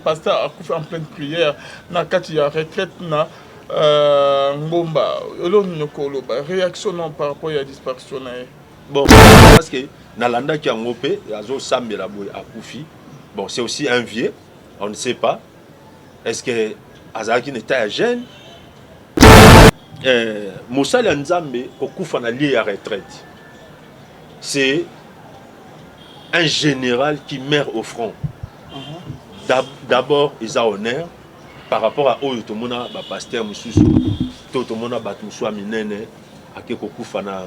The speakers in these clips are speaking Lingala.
Pasteur akufi en pleine prière na kati ya retraite na Ngomba. Eloko nini okoloba, réaction non par rapport ya disparition na ye? Bon, parce que nalandaki yango mpe, azosambela boye, akufi. Bon, c'est aussi un vieux, on ne sait pas est-ce que azalaki na état ya jeune. Mosali ya Nzambe kokufa na lieu ya retraite, c'est un général qui meurt au front. D'abord eza honneur par rapport à oyo tomona bapasteur mosusu to tomona bato mosusu ya minene ake kokufa na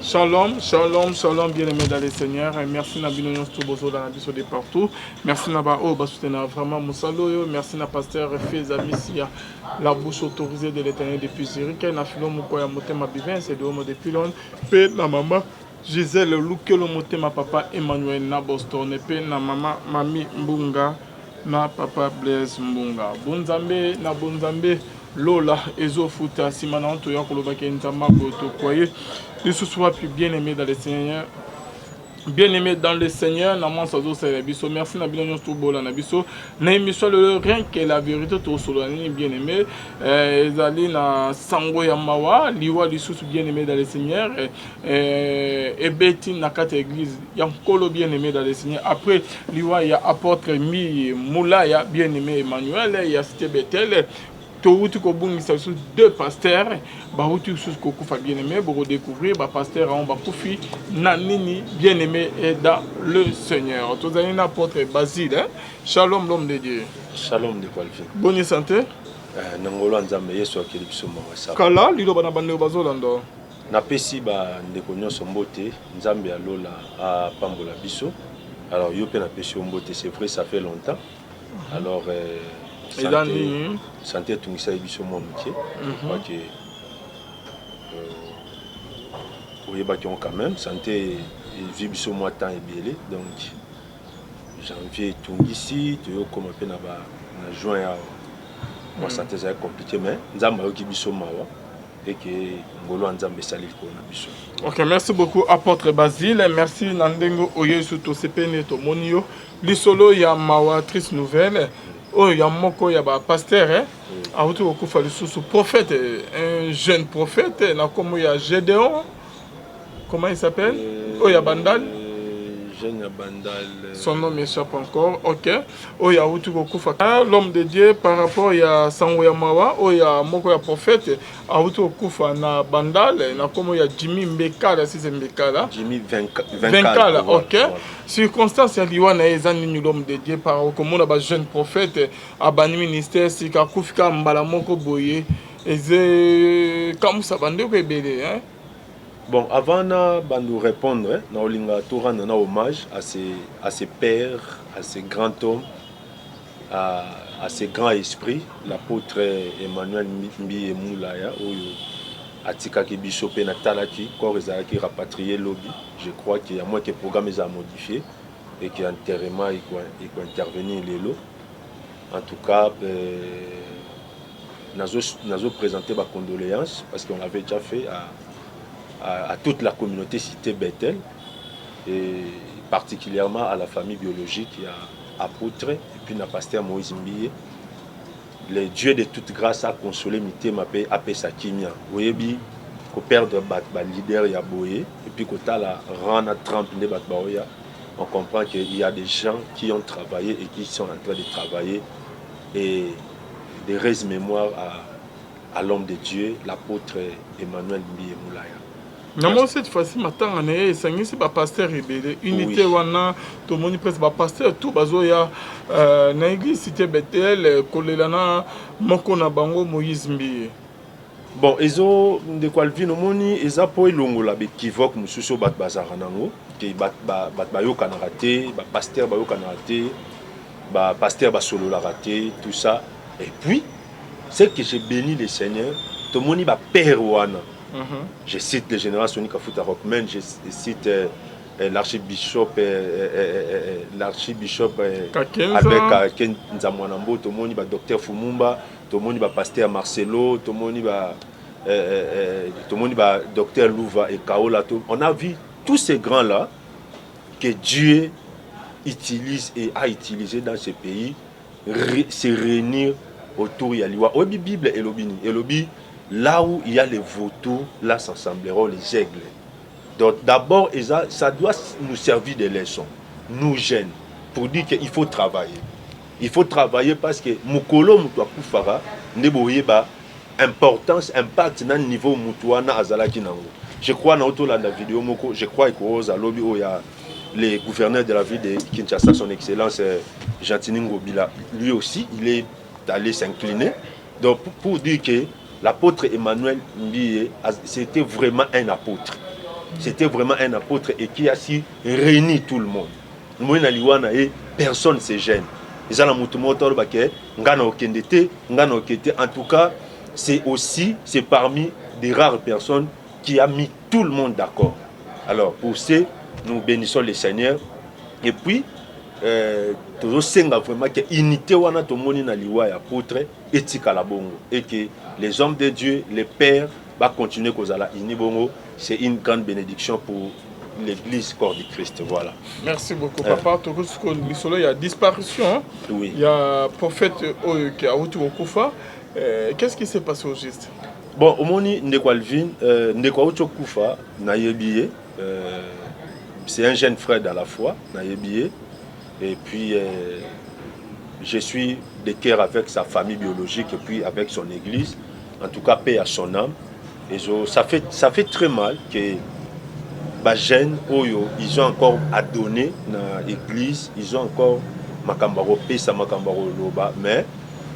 Shalom, shalom, shalom, bien-aimés dans le Seigneur. Et merci na bino nyonso bozola na biso de partout. Merci na ba oyo basoutenir vraiment mosala oyo. Merci na pasteur Feza Missia, la bouche autorisée de l'Éternel depuis Zurich, na filo moko ya motema bivin, c'est de homo depuis Londres. Pe na mama Gisèle Lukelo motema papa Emmanuel na Boston, pe na mama Mami Mbunga na papa Blaise Mbunga. Bonzambe na bonzambe, lola ezofuta. Nsima na toya kolobaki Nzambe boye, tokwaye lisusu wapi? Bien aimé dans le Seigneur, bien aimé dans le Seigneur, na mwasi azosalela biso. Merci na bino nyonso tobola na biso na émission lelo, Rien que la vérité. Tosolola nini, bien aimé? Ezali na sango ya mawa, liwa lisusu, bien aimé dans le Seigneur, ebeti na kati ya église ya Nkolo, bien aimé dans le Seigneur. Après liwa ya apôtre Mi Mulaya, bien aimé Emmanuel ya Cité Betel, touti kobungisa lisusu deux pasteurs, bauti lisusu kokufa. Bien aimé, bokodécouvrir bapasteur yango bakufi na nini. Bien aimé et dans le Seigneur, tozali na apôtre Basile, hein? Shalom, l'homme de Dieu. Shalom, ndeko Alvin. Boni santé? Na ngolo ya Nzambe, Yesu akeli biso mawa sa. Kala liloba na bandeko bazolanda. Napesi bandeko nyonso mbote. Nzambe ya lola apambola biso. Alors yo mpe napesi yo mbote. C'est vrai, ça fait longtemps. Alors eza nini? Santé etungisaki biso mwa moke. Je crois que oyebaki yango quand même. Santé ezwi biso mwa temps ebele, donc janvier etungisi, toyokoma mpe na juin awa, mwa santé ezalaki compliqué, mais Nzambe ayoki biso mawa eke ngolo ya Nzambe esali likolo na biso. Ok, merci beaucoup, apôtre Basile. Merci na ndenge oyesu, tosepeni tomoni yo. Lisolo ya mawa, triste nouvelle oyo ya moko ya bapasteur awuti kokufa lisusu, prophète, un jeune prophète na nkombo ya Gédéon, comment il s'appelle, oyo ya Bandal. Jeune ya Bandal. Son nom m'échappe encore. Ok, oyo awuti kokufa. L'homme de Dieu, par rapport ya sango ya mawa oyo ya moko ya prophète awuti kokufa na Bandal na nkombo ya Jimmy Mbekala, sise Mbekala. Jimmy. Venkala, ok. Circonstance ya liwa na ye eza nini, l'homme de Dieu, par komona bajeune prophète abandi ministère sika, akufi kaka mbala moko boye, eze kamusa bandeko ebele, hein? Bon, avant na bandu répondre, na olinga to rendre na hommage à ces pères, à ces grands hommes, à ces grands esprits, l'apôtre Emmanuel Mbiye Mulaya oyo atikaki biso mpe natalaki corps ezalaki rapatrié lobi. Je crois que ya moins que programme eza modifié et que enterrement eko intervenir lelo. En tout cas, nazo présenter ba condoléances parce qu'on l'avait déjà fait à toute la communauté Cité Bethel et particulièrement à la famille biologique ya apôtre et puis na pasteur Moïse Mbiye. Le Dieu de toute grâce a consolé mitema mpe apesa kimia. Oyebi, koperdre bato baleader ya boye et puis kotala rang na trempe nde bato baoya, on comprend qu'il y a des gens qui ont travaillé et qui sont en train de travailler. Et d'heureuse mémoire à l'homme de Dieu, l'apôtre Emmanuel Mbiye Moulaya. Namoni cette fois-ci matanga na ye esangisi bapasteur ebele, unité wana tomoni presque bapasteur tout bazoya na église Cité Betel kolela na moko na bango, Moïse Mbiye. Bon, ezo ndeko Alvin, omoni, eza mpo elongola baéquivoque mosusu oyo bato bazalaka nango ke bato bayokanaka te, bapasteur bayokanaka te, bapasteur basololaka te, tout ça. Et puis ce que j'ai béni le Seigneur, tomoni bapère wana. Je cite le général Sony Kafuta Rockman, je cite l'archibishop Albert Kenza Mwanambo, tomoni ba docteur Fumumba, tomoni ba pasteur Marcelo, tomoni ba docteur Louva et Kaola. On a vu tous ces grands là que Dieu utilise et a utilisé dans ce pays, se réunir autour ya liwa. Oyebi Bible elobi nini? Elobi: là où il y a les vautours, là s'assembleront les aigles. Donc d'abord, ça doit nous servir de leçon, nous jeunes, pour dire qu'il faut travailler. Il faut travailler parce que mokolo moto akufaka nde boyeba importance, impact na niveau moto wana azalaki nango. Je crois na otolanda vidéo moko, je crois ekoza lobi, oyo ya le gouverneur de la ville de Kinshasa, son excellence Gentiny Ngobila. Lui aussi, il est allé s'incliner. Donc pour dire que l'apôtre Emmanuel Mbiye, c'était vraiment un apôtre, c'était vraiment un apôtre et qui a su réunir tout le monde. Moi, na liwa na ye, personne se gêne. Eza na motu moko toloba ke nga na okende te, nga na okende te. En tout cas, c'est aussi, c'est parmi des rares personnes qui a mis tout le monde d'accord. Alors pour ce, nous bénissons le Seigneur et puis tozosenga vraiment ke unité wana tomoni na liwa ya apôtre etikala bongo et que les hommes de Dieu, les pères, bacontinue kozala uni bongo. C'est une grande bénédiction pour l'église Corps du Christ, voilà. Merci beaucoup, papa. Tokoki lisolo ya disparition Oui. ya prophète oyo ke awuti kokufa. Qu'est-ce qui s'est passé au juste? Bon, omoni, ndeko Alvin, ndeko auti okufa, nayebi ye, c'est un jeune frère dans la foi, nayebi ye. Et puis je suis de cœur avec sa famille biologique et puis avec son église. En tout cas, paix à son âme. Et ça fait très mal que bajeunes oyo, ils ont encore à donner na église, ils ont encore makambo ya kopesa, makambo ya koloba, mais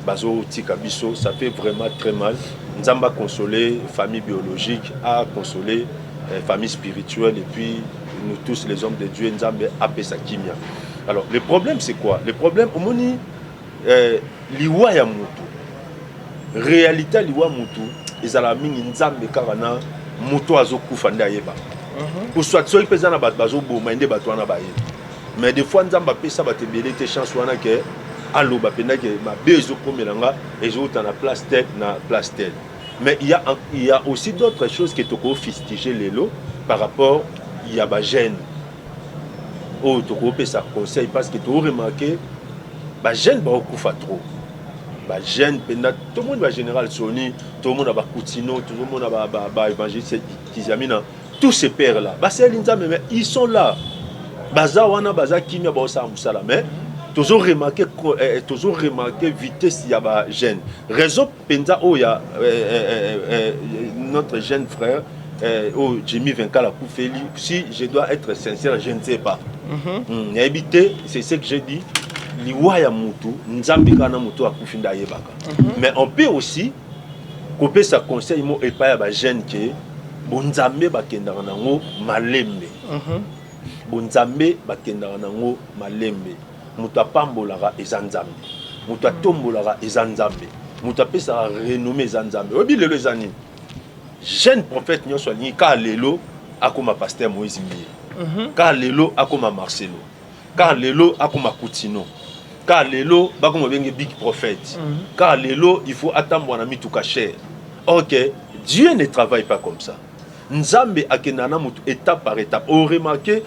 bazotika biso. Ça fait vraiment très mal. Nzambe aconsoler famille biologique, aconsoler famille spirituelle et puis nous tous les hommes de Dieu, Nzambe apesa kimia. Alors le problème, c'est quoi? Le problème, omoni, liwa ya mutu, réalité ya liwa mutu ezalaka mingi Nzambe kaka na moto azokufa nde ayeba, ou soit soki mpe eza na bato bazoboma nde bato wana bayeba. Mais des fois, Nzambe apesa bato ebele te chance wana ke aloba mpenza ke mabe ezokomela nga, ezouta na place tel, na place tel. Mais il y a aussi d'autres choses que tokofustiger lelo par rapport ya bajeunes oyo tokopesa conseil, parce que toremarquer bajeunes baokufa trop. Bajeunes mpenza, tomoni bagénéral Soni, tomona bakutino, tozomona baévangéliste Kizamina, tous ces pères là basali Nzambe, mais ils sont là, baza wana, baza kimia, baosala mosala. Mais tozo remarquer vitesse ya bajeunes. Raison mpenza oyo ya notre jeune frère oyo Jimmy Vinkal akufeli, si je dois être sincère, je ne sais pas. Nayebi te. C'est ce que j'ai dit, liwa ya mutu, Nzambe kaka na motu akufi nde ayebaka. Mais on peut aussi kopesa conseil mo epai ya bajeunes ke bonzambe bakendaka nango malembe. Bonzambe bakendaka nango malembe. Moto apambolaka eza Nzambe, moto atombolaka eza Nzambe, moto apesaka renommée eza Nzambe. Oyebi lelo eza nini? Jeune prophète nyonso alingi kaka lelo akóma pasteur Moïse Mbiye, kaka lelo akóma Marcelo, kaka lelo akóma Kutino, kaka lelo bakóma benge big prophète, kaka lelo il faut atambola na mituka cher. Ok, Dieu ne travaille pas comme ça. Nzambe akendaka na motu étape par étape. Oremarquer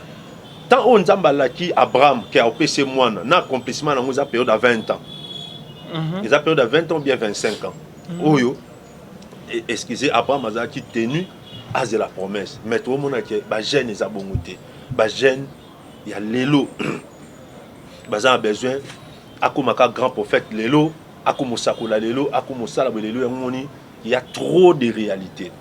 tant oyo Nzambe alaki Abraham ke aopesa ye mwana, na accomplissement nango eza période ya 20 ans. Eza période ya 20 ans, bien 25 ans oyo excusez, Abraham azalaki tenu azela promesse. Mais toomona ke bajeunes eza bongo te. Bajeunes ya lelo baza na besoin akomaka grand prophète lelo, akomosakola lelo, akomosala boye lelo. Yango moni, il y a trop de réalité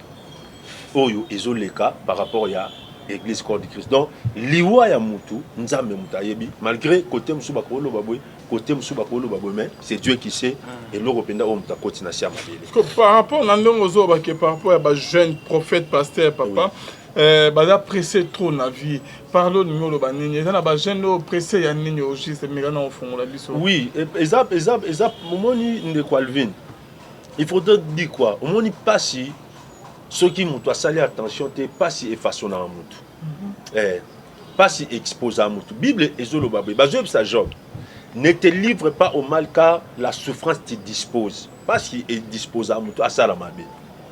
oyo ezoleka par rapport ya église Corps du Christ. Donc liwa ya mutu, Nzambe moto ayebi. Malgré côté mosusu bakoloba boye, côté mosusu bakoloba boye, mais c'est Dieu qui sait eloko mpenza oyo moto akoti na si ya mabele. Parce que par rapport na ndenge ozolobake, par rapport ya bajeune prophète, pasteur, papa, baza pressé trop na vie. Parle, olingi oloba nini? Eza na bajeune oyo pressé ya nini au juste? Meka na ofongola biso. Oui, eza omoni, ndeko Alvin, il faudrait dire quoi? Omoni, mpasi, soki moto asali attention te, mpasi efaçonnaka motu, mpasi exposaka motu. Bible ezoloba boye, bazoyebisa Job: ne te livre pas au mal, car la souffrance te dispose. Mpasi edisposaka motu asala mabe.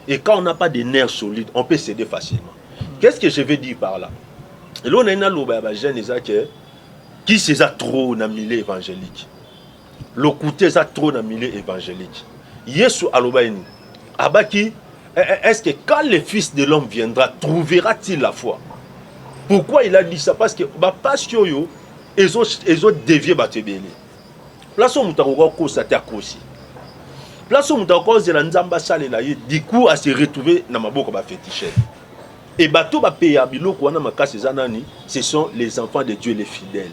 Et quand on n'a pas de nerfs solides, on peut céder facilement. Qu'est-ce que je veux dire par là? Eloko naye naloba ya bajeunes eza ke Kisi eza trop na milieu évangélique, lokuta eza trop na milieu évangélique. Yesu aloba nini? Abaki: «Est-ce que quand le Fils de l'homme viendra, trouvera-t-il la foi?» Pourquoi il a dit ça? Parce que bapasi oyo ezodévier bato ebele. Place oyo moto akoka kokosa te, akosi. Place oyo moto akoka kozela Nzambe asalela ye, du coup ase retrouver na maboko ya baféticheurs. E bato bapeya biloko wana makasi eza nani? Ce sont les enfants de Dieu, les fidèles.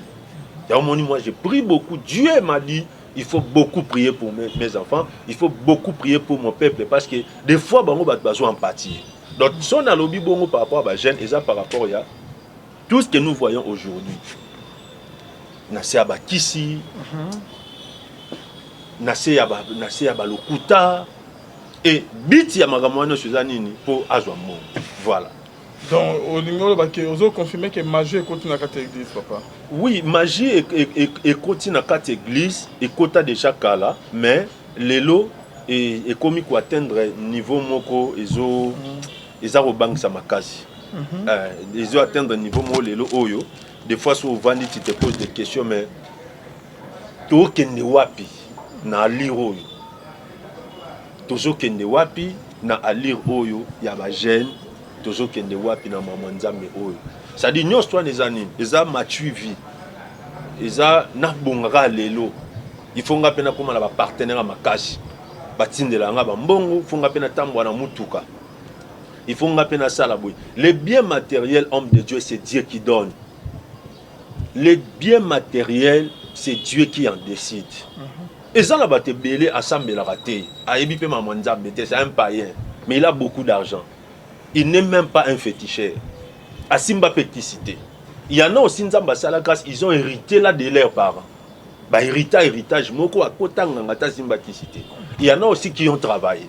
Yango moni, moi je prie beaucoup. Dieu m'a dit: il faut beaucoup prier pour mes enfants, il faut beaucoup prier pour mon peuple, parce que des fois bango bato bazwa empathie. Donc so nalobi bongo par rapport à bajeune, eza par rapport ya tout ce que nous voyons aujourd'hui na se ya bakisi, na se ya balokuta. E biti ya makambo wana nyonso eza nini? Mpo azwa mbongo, voilà. Donc olingi oloba ke ozoconfirme ke magie ekoti na kati ya église, papa? Oui, magie ekoti na kati église, ekota déjà kala, mais lelo ekomi koatteindre niveau moko ezo eza kobangisa makasi. Ezo atteindre niveau moko lelo oyo des fois so ovandi, tu te poses des questions: mais tokende wapi na allure oyo? Tozokende wapi na allure oyo ya bajeune? Tozokende wapi na mama Nzambe oyo? C'est-à-dire nyonso wana eza nini? Eza m'as-tu-vu. Eza nabongaka lelo, il faut nga mpe nakóma na bapartenaire ya makasi, batindela nga bambongo, faut nga mpe natambola na mutuka, il faut nga mpe nasala boye. Les biens matériels, homme de Dieu, c'est Dieu qui donne. Les biens matériels, c'est Dieu qui en décide. Eza na bato ebele asambelaka te, ayebi mpe mama Nzambe te, c'est un païen, mais il a beaucoup d'argent. Il n'est même pas un féticheur, asimba mpe kisi te. Il y en a aussi, Nzambe asala grâce, ils ont hérité là de leurs parents, bahérita héritage moko, akota nganga te, asimba kisi te. Il y en a aussi qui ont travaillé,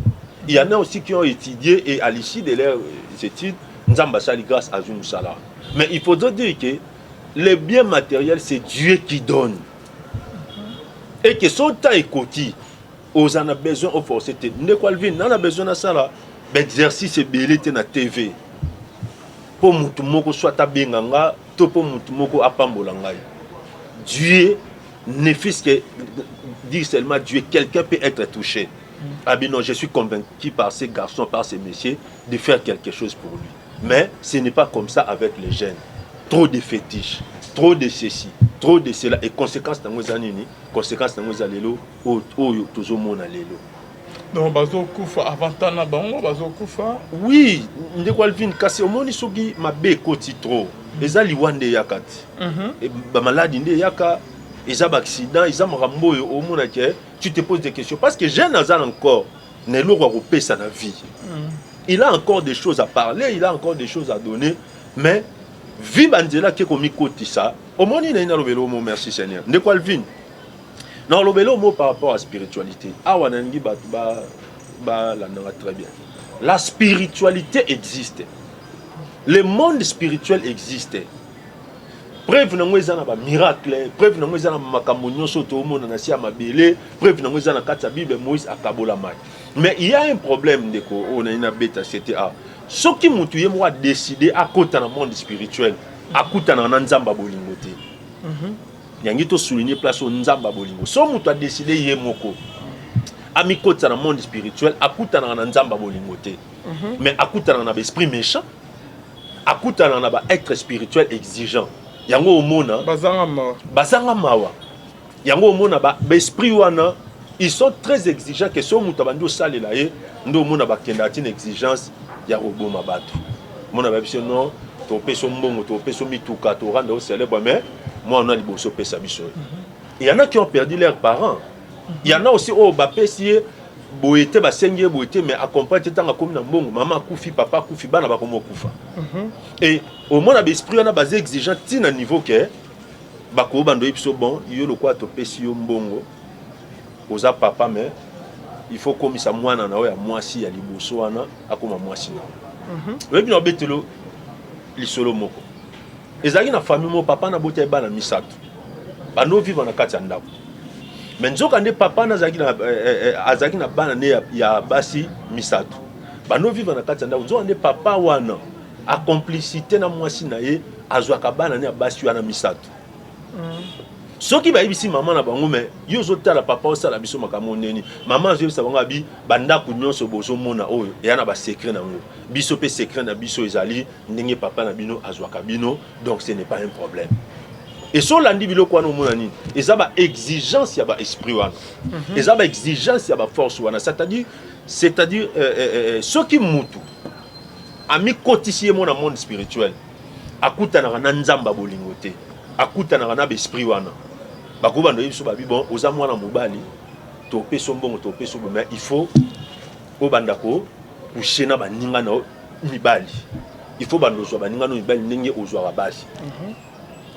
il y en a aussi qui ont étudié et à l'issue de leurs études, Nzambe asali grâce, azwi mosala. Mais il faudrait dire que les biens matériels, c'est Dieu qui donne et que son temps ekoti, oza na besoin oforce te. Ndeko Alvin, na besoin nasala baexercice ebele te na TV mpo mutu moko soit abenga nga to mpo mutu moko apambola ngai. Dieu ne fût que dire seulement Dieu, quelqu'un peut être touché. Ah bien non, je suis convaincu par ces garçons, par ces messieurs, de faire quelque chose pour lui. Mais ce n'est pas comme ça avec les jeunes. Trop de fétiches, trop de ceci, trop de cela. Et conséquence nango eza nini? Conséquence nango eza lelo oyo tozomona lelo. Donc bazokufa avant temps na bango, bazokufa. Oui, ndeko Alvin, kasi omoni soki mabe ekoti trop, eza liwa nde eyaka ti. Bamaladi nde eyaka, eza baaccident, eza makambo oyo omona ke tu te poses des questions, parce que jeune aza encore na eloko ya kopesa na vie. Il a encore des choses à parler, il a encore des choses à donner, mais vi banzela ake komikotisa. Omoni na ye, nalobela omo, merci Seigneur. Ndeko Alvin, nalobela omo par rapport à spiritualité. Awa nalingi bato balandanga très bien. La spiritualité existe, le monde spirituel existe. Preuve nango eza na bamiracle, preuve nango eza na makambo nyonso toomona na se ya mabele, preuve nango eza na kati ya Bible, Moïse akabola mai. Mais il y a un problème, ndeko, oyo nayi nabeta cta: soki motu ye moko adécider akota na monde spirituel, akutanaka na Nzambe ya bolingo te. Yangi tosouligne place oyo, Nzambe ya bolingo. So moto adécider ye moko amikotisa na monde spirituel, akutanaka na Nzambe ya bolingo te, mais akutanaka na baesprit méchant, akutanaka na baêtre spirituel exigeant. Yango omona bazanga mawa. Bazanga mawa. Yango omona baesprit wana, ils sont très exigeants, ke so moto abandi osalela ye nde omona bakendaka ntina exigence ya koboma bato. Omona babiso non, topesa mbongo, topesa mituka, torendre yo célèbre, mais mwana liboso opesa biso. Il y en a qui ont perdu leurs parents, il y en a aussi oyo bapesi ye boye te, basengi ye boye te, mais acomprendre te. Ntango akomi na mbongo, mama akufi, papa akufi, bana bakomi okufa. E omona baesprit wana baza exigeant ntina niveau ke bakobanda oyebi biso: bon, yo lokola topesi yo mbongo, oza papa, mais il faut komisa mwana na oyo ya mwasi ya liboso wana akóma mwasi na yo. Oyebi na obetelo lisolo moko ezalaki na famille moko, papa na bota ye bana misato, bando vivre na kati ya ndako. Mais nzoka nde papa na azalaki na bana ne ya basi misato, bando vivre na kati ya ndako. Nzoka nde papa wana acomplicité na mwasi na ye, azwaka bana ne ya basi wana misato. Soki bayebisi mama na bango, mais yo ozotala papa osala biso makambo ndeni, mama azoyebisa bango abi bandako nyonso bozomona oyo eya na basecret nango, biso mpe secret na biso ezali ndenge papa na bino azwaka bino, donc ce n'est pas un problème. Et so olandi biloko wana, omona nini? Eza baexigence ya baesprit wana, eza baexigence ya baforce wana. C'est-à-dire soki mutu amikotisi ye mo na monde spirituel, akutanaka na Nzambe ya bolingo te, akutanaka na baesprit wana, bakobanda oyebi biso babi: bon, oza mwana mobali, topesa mbongo, topesa bo, mais il faut obanda ko coucher na baninga na yo mibali, il faut banda ozwa baninga na yo mibali ndenge ozwaka basi.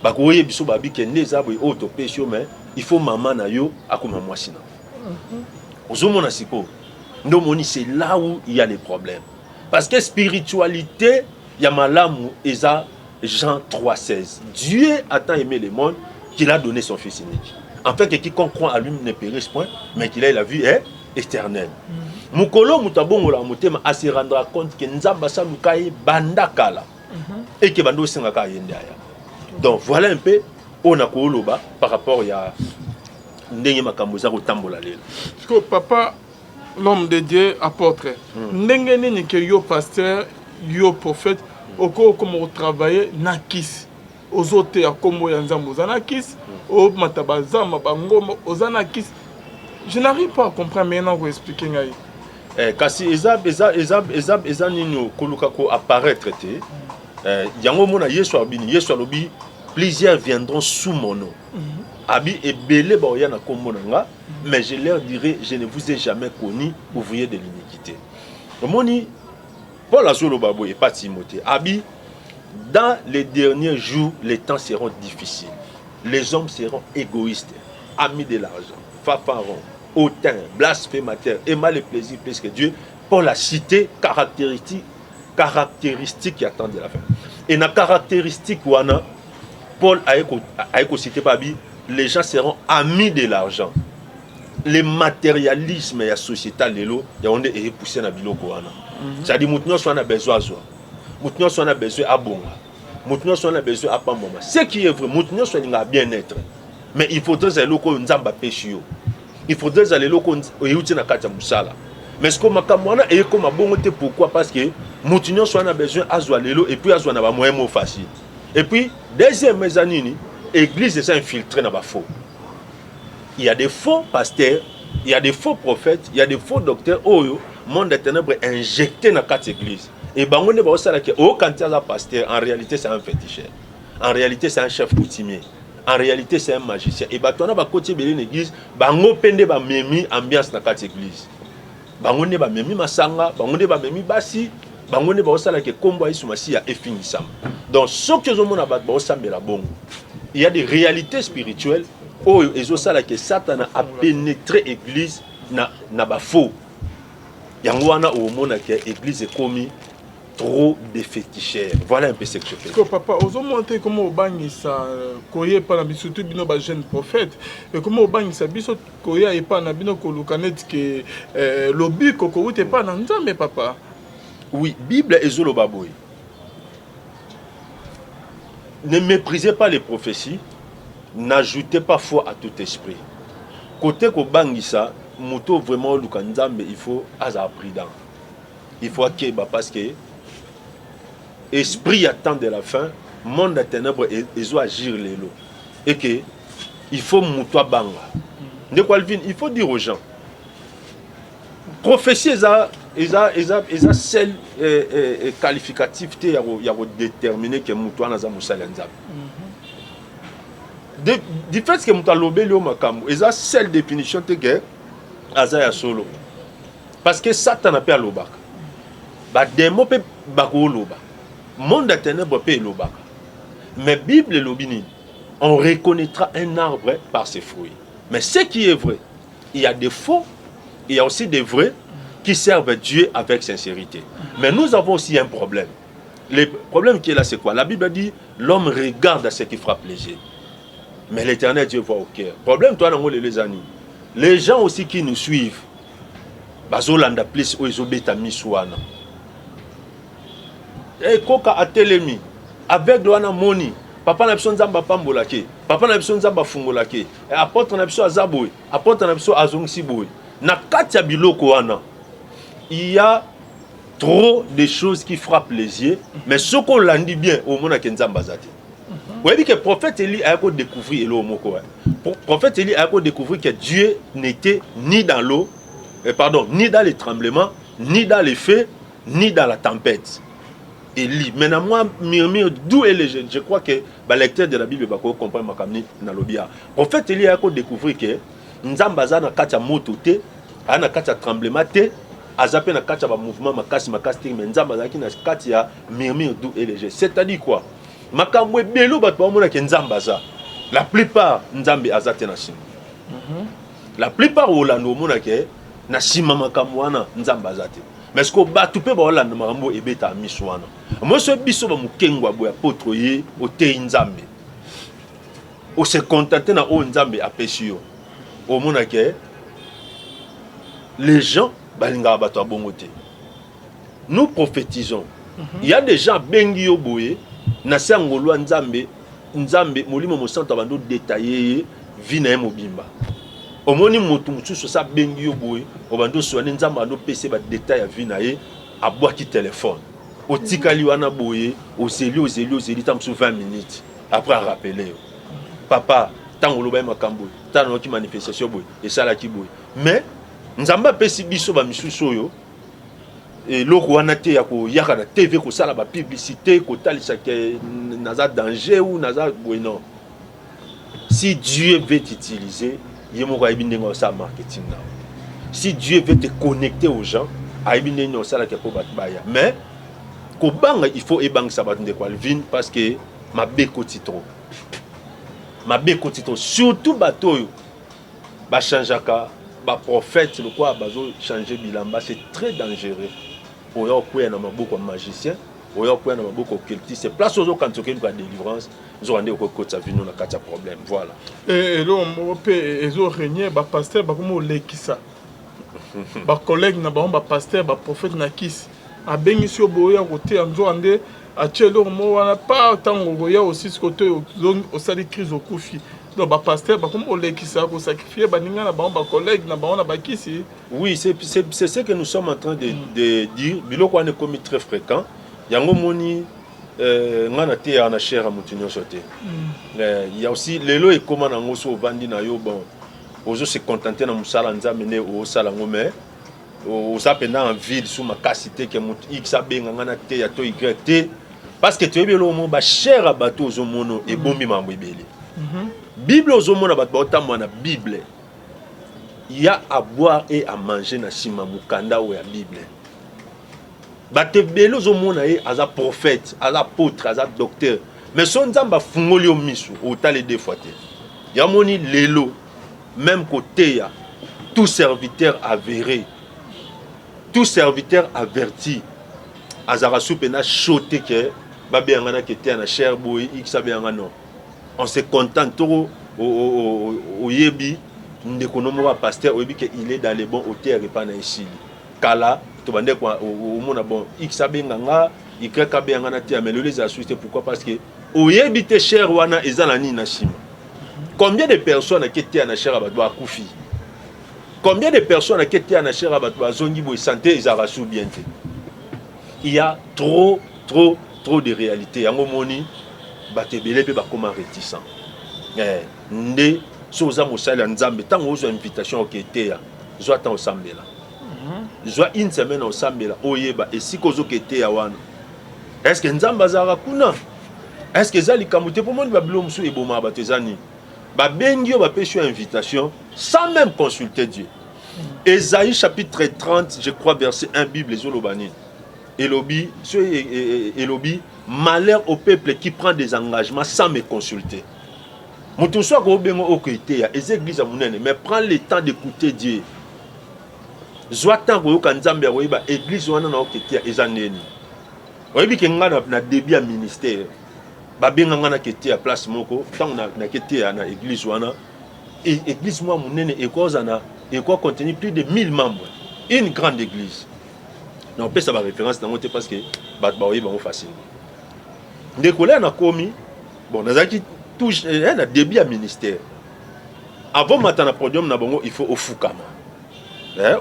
Bakoyeba biso babi kende, eza boye oyo topesi yo, mais il faut mama na yo akoma mwasi na ozomona. Sikoyo nde omoni, c'est là où il y a les problèmes, parce que spiritualité ya malamu eza Jean 3,16: Dieu a tant aimé le monde qu'il a donné son fils unique, afin que quiconque croit à lui ne périsse point, mais qu'il ait la vie est éternelle. Mokolo moto abongolaka motema, ase rendra compte ke Nzambe asaluka ye banda kala, eke banda osengaka ye nde aya. Donc voilà un peu oyo nakoloba par rapport ya ndenge makambo eza kotambola lelo. Parce que papa, l'homme de Dieu, apôtre, ndenge nini ke yo pasteur, yo prophète, okoki okoma kotravaille na kisi, ozoteya nkombo ya Nzambe, oza na kisi, omata bazamba bangomba, oza na kisi? Je n'arrive pas à comprendre maintenant, koexpliquer ngai. Eh, kasi eza nini? Koluka koapparaître te. Eh, yango omona Yesu abini, Yesu alobi: plusieurs viendront sous mon nom. Abi ebele baoya na nkombo na nga, mais je leur dirai: je ne vous ai jamais connu, ouvrier de l'iniquité. Omoni, Paul azoloba boye epa Timothée, abi: dans les derniers jours, les temps seront difficiles, les hommes seront égoïstes, amis de l'argent, fanfarons, hautains, blasphémateurs, aimant le plaisir plus que Dieu. Paul a cité caractéristique ya temps de la fin, et na caractéristique wana, Paul aye kociter babi: les gens seront amis de l'argent. Le matérialisme ya société lelo, yango nde eyepousse na biloko wana. C'est-à-dire moto nyonso wana besoin azwa, moto nyonso wana besoin abonga, moto nyonso wana besoin apambwama. Ce qui est vrai, moto nyonso alingaka bien-être, mais il faudrait ezala eloko oyo Nzambe apesi yo, il faudrait ezala eloko eyuti na kati ya mosala. Mais ce que makambo wana eyekoma bongo te. Pourquoi? Parce que moto nyonso wana besoin azwa lelo, et puis azwa na bamoyen mo facile. Et puis deuxième eza nini? Église eza infiltré na bafaux. Il y a des faux pasteurs, il y a des faux prophètes, il y a des faux docteurs oyo monde des ténèbres injecté na kati église, et bango nde baosalaki okanti aza pasteur. En réalité, c'est un féticheur, en réalité, c'est un chef coutumier, en réalité, c'est un magicien. Et bato wana bakoti ebele na église, bango mpe nde bamemi ambiance na kati église, bango nde bamemi masanga, bango nde bamemi basi, bango nde baosalaki ekombo ya Yesu Masiya efingisama. Donc soki ozomona bato baosambela bongo, il y a des réalités spirituelles oyo ezosalaka Satana apénétre église na bafaux. Yango wana omonaka église ekomi trop de féticheurs. Voilà un peu ce que je fais. Parce que papa, ozomona te koma obangisa koya epai na biso, surtout bino bajeune prophète, ekoma obangisa biso koya epai na bino koluka neti ke lobiko kowuta epai na Nzambe, papa. Oui, Bible ezoloba boye: ne méprisez pas les prophéties, n'ajoutez pas foi à tout esprit. Côté kobangisa moto, vraiment oluka Nzambe, il faut azala prudent, il faut akeba, parce que esprit ya temps de la fin, monde ya ténèbre ezo agir lelo, et que il faut moto abanga. Ndeko Alvin, il faut dire aux gens, prophétie eza seul qualificatif te ya kodéterminer ke moto wana aza mosali ya Nzambe. Du fait ke moto alobeli yo makambo, eza seule définition te ke aza ya solo, parce que Satana mpe alobaka, bademo mpe bakoloba, monde ya ténèbre mpe elobaka. Mais Bible elobi nini? On reconnaîtra un arbre par ses fruits. Mais ce qui est vrai, il y a des faux, il y a aussi des vrais qui servent Dieu avec sincérité. Mais nous avons aussi un problème. Le problème qui est là, c'est quoi? La Bible dit: l'homme regarde à ce qui fera plaisir, mais l'Éternel Dieu voit au cœur. Problème toi nango les amis, les gens aussi qui nous suivent, bazolanda plus oyo ezobeta miso wana. Ekoka atelemi, aveugle wana moni. Papa na biso Nzambe apambolaki ye, papa na biso Nzambe afungolaki ye, eh, apôtre na biso aza boye, apôtre na biso azongisi boye. Na kati ya biloko wana, il y a trop de choses qui frappent les yeux, mais soki olandi bien, omonake Nzambe aza te. Oyebi ke prophète Eli aya kodécouvrir eloko moko. Prophète Eli aya kodécouvrir que Dieu n'était ni dans l'eau, eh, pardon, ni dans les tremblements, ni dans les feux, ni dans la tempête. Eli, mais na mwa murmure doux et léger, je crois que balecteur de la Bible bakoki comprendre makambo nini nalobi ya prophète Eli. Aya kodécouvrir ke Nzambe aza na kati ya moto te, aza na kati ya tremblement te, aza mpe na kati ya bamouvement makasi makasi te, mais Nzambe azalaki na kati ya murmure doux et léger. C'est-à-dire quoi? Makambo ebele oyo bato baomonake Nzambe aza, la plupart Nzambe aza te na nsima. La plupart olanda, omonake na nsima makambo wana Nzambe aza te. Mais ce bato mpe baolanda makambo ebetaka miso wana, moso biso bamokengwa boye, apôtre ye oteyi Nzambe, ose contente na oyo Nzambe apesi yo. Omonake les gens balingaka bato ya bongo te. Nous prophétisons. Il y a des gens abengi yo boye na se ya ngolu ya Nzambe. Nzambe Molimo Mosantu abandi odétailler ye vie na ye mobimba. Omoni moto mosusu osa abengi yo boye, obandi oswane, Nzambe abandi opesa ye badétail ya vie na ye, abwaki telefone, otikali wana boye, ozeli, ozeli, ozeli, ntango mosusu 20 minutes après arappeler yo: "Papa, ntango oloba ye makambo oyo, ntango nayoki manifestation boye, esalaki boye." Mais Nzambe apesi biso bamisusu oyo eloko wana te ya koyaka na TV, kosala bapublicité, kotalisa ke naza danger ou naza boye. Non, si Dieu veut t'utiliser, ye moko ayebi ndenge osala marketing na. Si Dieu veut te connecter aux gens, ayebi ndenge osalaka mpo bato baya. Mais kobanga, il faut ebangisa bato, ndeko Alvin, parce que mabe ekoti trop, mabe ekoti trop, surtout bato oyo bachangeaka baprophète lokola bazochange bilamba. C'est très dangereux. Oya okweya na maboko ya magicien, oya okweya na maboko occultiste. Place ozokanisa okeluka délivrance, nzoka nde okokotisa vino na kati ya problème. Voilà. Eloko moko mpe ezorégner, bapasteur bakoma olekisa bacollègue na bango, bapasteur, baprophète na kisi. Abengisi yo boye ya koteya, nzoka nde atie eloko moko wana pa. Ntango okoya osisi kote, osali crise, okufi. Donc bapasteur bakoma kolekisa, kosacrifier baninga na bango, bacollègue na bango na bakisi. Oui, c'est ce que nous sommes en train de dire. Biloko wana ekomi très fréquent. Yango moni nga na teyaka na chaire ya motu nyonso te. Ya aussi lelo ekóma nango so ovandi na yo, bon, ozo se contenter na mosala Nzambe nde osala yango, mais oza mpenza en ville su makasi te ke motu X abenga nga na teya to Y te, parce que toyebi eloko moko: bachaire ya bato ozomona ebombi mambo ebele. Bible ozomona bato baotambola na Bible, ya à boire et à manger na nsima mokanda oyo ya Bible. Bato ebele ozomona ye aza prophète, aza apôtre, aza docteur, mais so Nzambe afungoli yo miso, otali deux fois te. Yamoni lelo même koteya, tout serviteur avéré, tout serviteur averti azalaka su mpenza chaud te ke babenganga na keteya na chaire boye, X abenganga. Non, on se contente. Toko oyebi ndeko no moko ya pasteur, oyebi ke il est dans les bons, oteyaka epai na esili. Kala tobande omona, bon, X abenga nga, Y abenga nga na teya, mais lelo ezala susu te. Pourquoi? Parce que oyebi te chaire wana eza na nini na nsima. Combien de personnes ake teya na chaire ya bato bakufi? Combien de personnes ake teya na chaire ya bato bazongi boye, santé ezalaka su bien te? Il y a trop, trop, trop de réalité. Yango moni bato ebele mpe bakóma réticent. Nde so oza mosali ya Nzambe, ntango ozwa invitation oke eteya, zwa ntango osambela, zwa une semaine osambela, oyeba esika ozoka eteya wana, est ce que Nzambe azalaka kuna? Est ce que eza likambo te? Mpo moni babilo mosusu ebomaka bato eza nini? Babengi yo, bapesi yo invitation sans même consulter Dieu. Ésaïe chapitre 30, je crois, verset 1, Bible ezoloba nini? Elobi so, elobi: "Malheur au peuple qui prend des engagements sans me consulter." Moto mosusu akobenga oko eteya, eza église ya monene, mais prends le temps d'écouter Dieu. Zwa temps koyoka Nzambe ya koyeba église wana na oke eteya eza ndeni. Oyebi ke nga na début ya ministère, babenga nga nake teya place moko. Ntango nake teya na église wana, église mwa monene, ekozala na ekoa contenir plus de 1000 membres, une grande église. Na opesa baréférence nango te parce que bato baoyeba yango facilement. Ndeko, leya nakomi Bon, nazalaki tout na début ya ministère. Avant mata na podium na bango, il faut ofukama.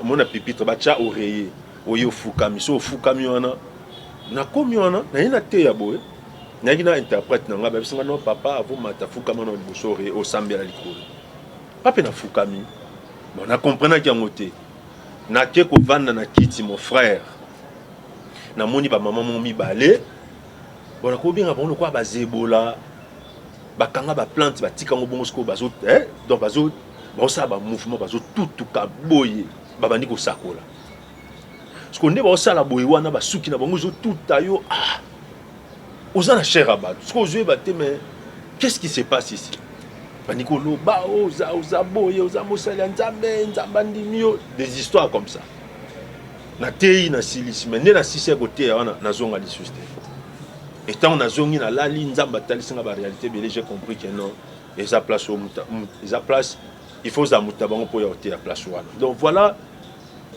Omona pupitre, batya oreiller, oye ofukami. So ofukami wana, nakomi wana, naye nateya boye, nayaki na interprète na ngai. Babisinga: "No papa, avant mata, fukama na liboso oreiller, osambela likolo." Pa mpe nafukami. Bon, nakomprenaki yango te. Nake kovanda na kiti, mon frère, namoni bamama mo mibale. Bon, nakobenga bango lokola bazebola, bakanga baplante, batika yango bongo. Sikoyo bazo donc bazo baosala bamouvement, bazotutuka boye, babandi kosakola. Sikoyo nde baosala boye wana, basuki na bango ezotuta yo. Ah, oza na chair ya bato. Sikoyo ozoyeba te, mais qu'est-ce qui se passe ici? Bandi koloba: oza, oza boye, oza mosali ya Nzambe, Nzambe andimi yo, des histoires comme ça. Nateyi, nasilisi. Mais nde nasilisi ya koteya wana, nazonga lisusu te. Etango nazongi, nalali, Nzambe atalisi nga baréalité ebele. J'ai compris que non, eza place oyo, eza place il faut ozala moto na bango mpo ya koteya place wana. Donc voilà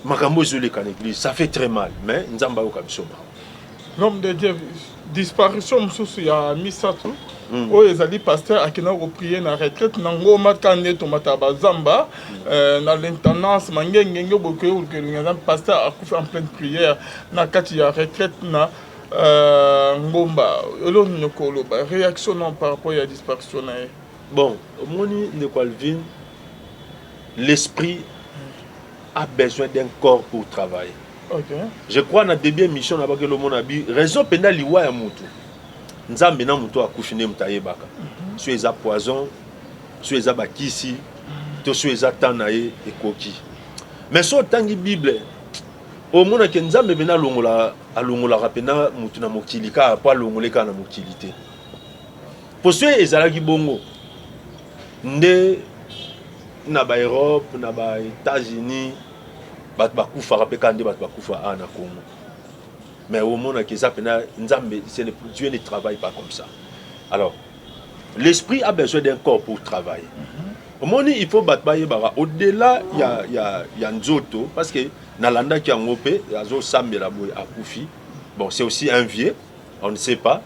makambo ezoleka na église, ça fait très mal, mais Nzambe ayoka biso mawa. L'homme de Dieu, disparition mosusu ya misato oyo ezali pasteur akendaki koprier na retraite na Ngoma. Kaka nde tomata bazamba na l'intendance Mangengenge, bokoki koluka elongi Nzambe. Pasteur akufi en pleine prière na kati ya retraite na Ngomba. Eloko nini koloba, réaction non par rapport ya disparition na ye? Bon, omoni, ndeko Alvin, l'esprit a besoin d'un corps pour travailler. Je crois na début émission na bakeli, omona bi raison mpenza liwa ya motu, Nzambe na motu akufi nde moto ayebaka so eza poison, so eza bakisi, to so eza temps na ye ekoki. Mais so otangi Bible, omonake Nzambe mpenza alongolaka mpenza motu na mokili kaka mpo alongole kaka na mokili te. Po so ezalaki bongo nde na baEurope, na baÉtats-Unis, bato bakufaka mpe kaka nde bato bakufa awa na Congo. Mais omonaki eza mpenza Nzambe, Dieu ne travaille pas comme ça. Alors l'esprit a besoin d'un corps pour travailler. Omoni, il faut bato bayebaka au-delà ya nzoto, parce que nalandaki yango mpe, azosambela boye, akufi. Bon, c'est aussi un vieux, on ne sait pas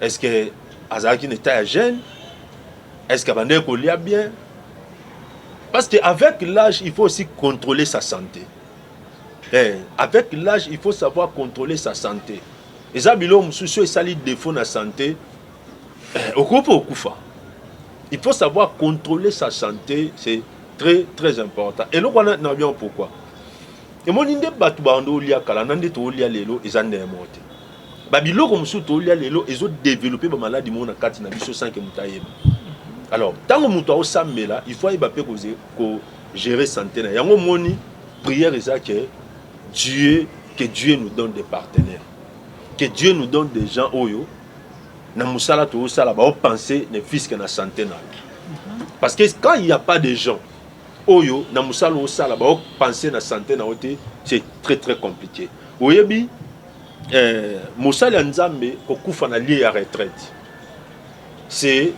est-ce que azalaki na état ya jeune, est-ce que abandaki kolia bien, parce que avec l'âge, il faut aussi contrôler sa santé. Avec l'âge, il faut savoir contrôler sa santé. Eza biloko mosusu esali défaut na santé, okoki mpe okufa. Il faut savoir contrôler sa santé, c'est très très important. Eloko wana na bien. Pourquoi? Emoni nde bato bando olia kala na nde toolia lelo eza ndenge moko te. Babiloko mosusu toolia lelo ezodévelopper bamaladi moko na kati na biso sans que moto ayeba. Alors ntango moto aosambela, il faut ayeba mpe kogérer santé na yango. Moni, prière eza que Dieu nous donne des partenaires, que Dieu nous donne des gens oyo na mosala toosala baopenser ne fût-ce que na santé na yo, parce que quand il y a pas de gens oyo na mosala osala baopenser na santé na yo te, c'est très très compliqué. Oyebi, mosali ya Nzambe kokufa na lieu ya retraite, c'est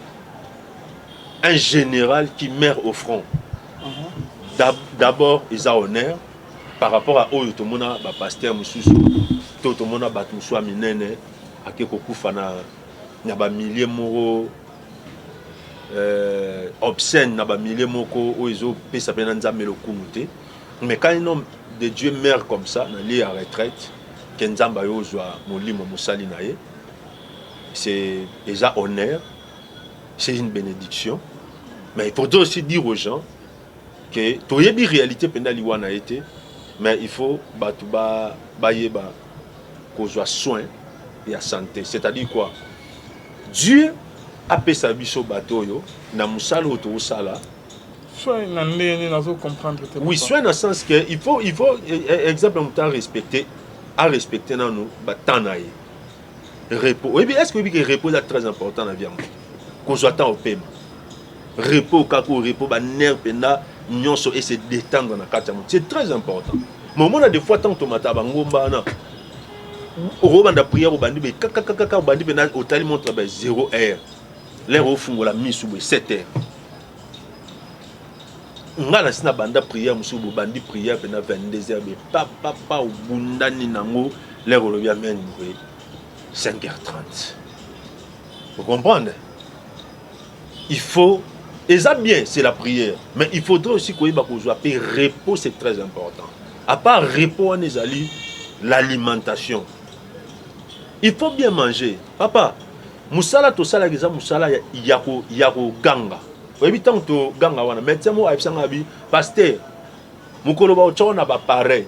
un général qui meurt au front. D'abord eza honneur par rapport à oyo tomona bapasteur mosusu to tomona bato mosusu ya minene ake kokufa na bamilie moko obscène, na bamilie moko oyo ezopesa mpe na Nzambe lokumu te. Mais quand un homme de Dieu meurt comme ça na lieu ya retraite, ke Nzambe ayo ozwa molimo mosali na ye, c'est eza honneur, c'est une bénédiction. Mais il faudrait aussi dire aux gens que toyebi réalité mpenza liwa na ye te, mais il faut bato bayeba kozwa soin ya santé. C'est-à-dire quoi? Dieu apesa biso bato oyo na mosala oyo tozosala. Soin na ndenge nini? Nazo comprendre te. Oui, soin na sens que il faut exemple, moto arespecte nanu batemps na ye, repos. Oyebi, est ce que oyebi ke repos eza très important na vie ya moto? Kozwa temps opema, repos kaka, repos banerf mpenza nyonso ese détendre na kati ya moto, c'est très important. Mais omona, des fois ntango tomata bangomba wana, okobanda prière, obandi boye kakakakaka, obandi mpenza, otali montre ba 0 heure, l'heure ofungola misu boye 7 heures. Nga na si na banda prière mosusu, bobandi prière mpena 22 heures, be papapa, obundani nango, l'heure olobi amen boye 5 h 30. Vous comprenez? Il faut, eza bien, c'est la prière, mais il faudrait aussi koyeba kozwa mpe repos, c'est très important. À part repos wana, ezali l'alimentation. Il faut bien manger, papa. Mosala tosalaka eza mosala ya koganga. Oyebi, ntango toganga wana, médecin moko ayebisanga abi: "Pasteur, mokolo baotyaka na bapareil,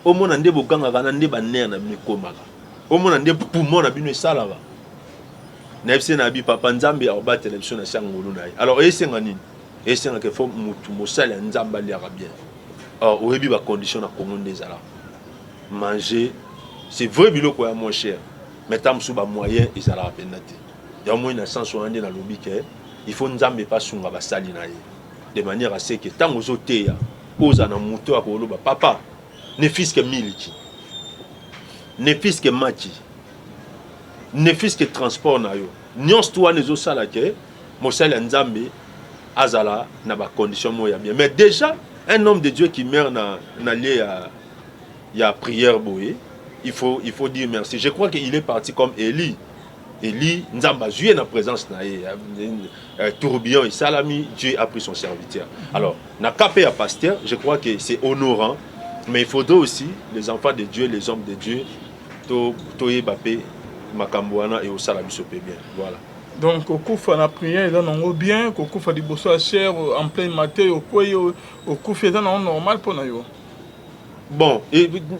omona nde bogangaka na nde banerfs na bino ekomaka, omona nde poumon na bino esalaka." Nayebisi na abi: "Papa, Nzambe akobatela biso na sia ngolu na ye." Alors esenga nini? Esengaka fo mutu mosali ya Nzambe aliaka bien. Or oyebi bacondition na Congo nde ezalaka. Manger, c'est vrai, biloko ya moins cher, mais ta mosusu bamoyen ezalaka mpenza te. Yango moi, na sens wana nde nalobi ke il faut Nzambe epe asunga basali na ye de manière à ce que ntango ozoteya, ozala na moto ya koloba: "Papa, ne fût-ce que miliki, ne fût-ce que maki, ne fût-ce que transport na yo." Nyonso tu wana ezosala ke mosali ya Nzambe azala na bacondition moko ya bien. Mais déjà un homme de Dieu qui meurt na lieu ya prière boye, il faut dire merci. Je crois qu'il est parti comme Élie. Élie, Nzambe azwi ye na présence na ye, tourbillon esalami, Dieu a pris son serviteur. Alors na cas mpe ya pasteur, je crois que c'est honorant, mais il faudrait aussi, les enfants de Dieu, les hommes de Dieu, toyeba mpe makambo wana eosala biso mpe bien. Voilà. Donc kokufa na prière eza nango bien, kokufa liboso ya chaire en plein matin, okwei, okufi, eza nango normal mpo na yo? Bon,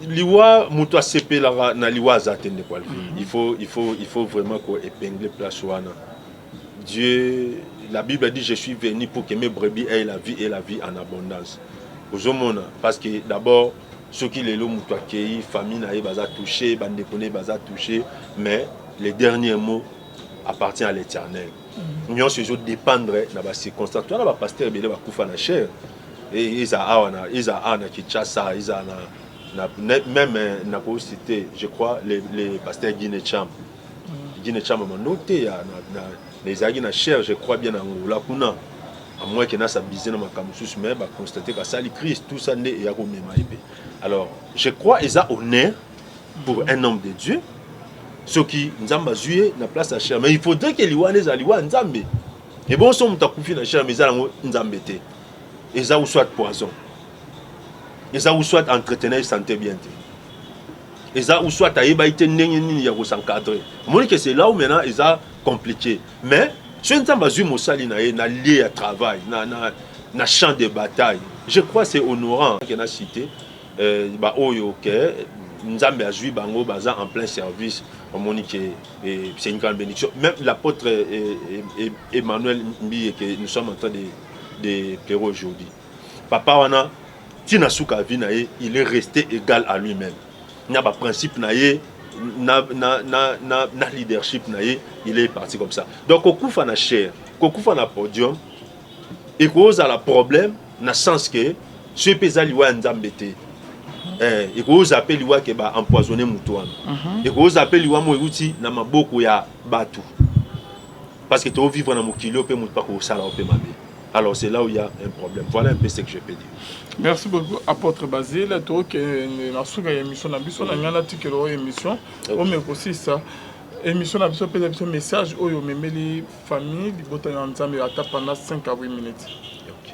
liwa, moto asepelaka na liwa aza te, ndeko Alvin. Il faut vraiment koépingler place wana. Dieu, la Bible dit: "Je suis venu pour que mes brebis aient la vie et la vie en abondance." Ozomona, parce que d'abord soki lelo moto akei, famille na ye baza touché, bandeko na ye baza touché, mais les derniers mots appartient à l'Éternel. Nyonso ezodépendre na bacirconstance. Towana bapasteur ebele bakufa na chaire, eza awa na, eza awa na Kinshasa, eza na même nakociter, je crois, les pasteurs Guine Cham, Guine Cham mando te ya na ezalaki na chaire, je crois bien, na Angola kuna, à moins ke nasabise na makambo mosusu, mais baconstater kasali crise, tout ça nde eya komema ye mpe. Alors je crois eza honneur pour un homme de Dieu soki Nzambe azwi ye na place ya chaire, mais il faudrait ke liwa wana ezala liwa ya Nzambe. Ebongo so moto akufi na chaire, mais eza yango Nzambe te, eza ou soit poison, eza ou soit entretenir santé bien te, eza ou soit ayebaki te ndenge nini ya kos'encadrer. Omoni ke c'est là où maintenant eza compliqué. Mais soki Nzambe azwi mosali na ye na lieu ya travail, na champ de bataille, je crois c'est honorant ke na cité baoyo ke Nzambe azwi bango, baza en plein service. Omoni ke c'est une grande bénédiction. Même l'apôtre Emmanuel Mbiye que nous sommes en train de pleurer aujourd'hui, papa wana, ntina suka vie na ye, il est resté égal à lui-même na baprincipe na ye, na leadership na ye. Il est parti comme ça. Donc kokufa na chaire, kokufa na podium, ekozala problème na sens ke soki mpe eza liwa ya Nzambe te, ekozala mpe liwa ke baempoisonner motu wana, ekozala mpe liwa mo euti na maboko ya bato, parce que tovivre na mokili oyo mpe motu mpa kosala o mpe mabe. Alors c'est là où il y a un problème. Voilà un peu ce que je peux dire. Merci beaucoup, apôtre Basile. Tokende na suka ya émission na biso. Na ngai natikela oyo émission, omeka kosisa émission na biso, opesa biso message oyo omemeli famille, libota ya Nzambe, ata pendant 5 à 8 minutes. Ok.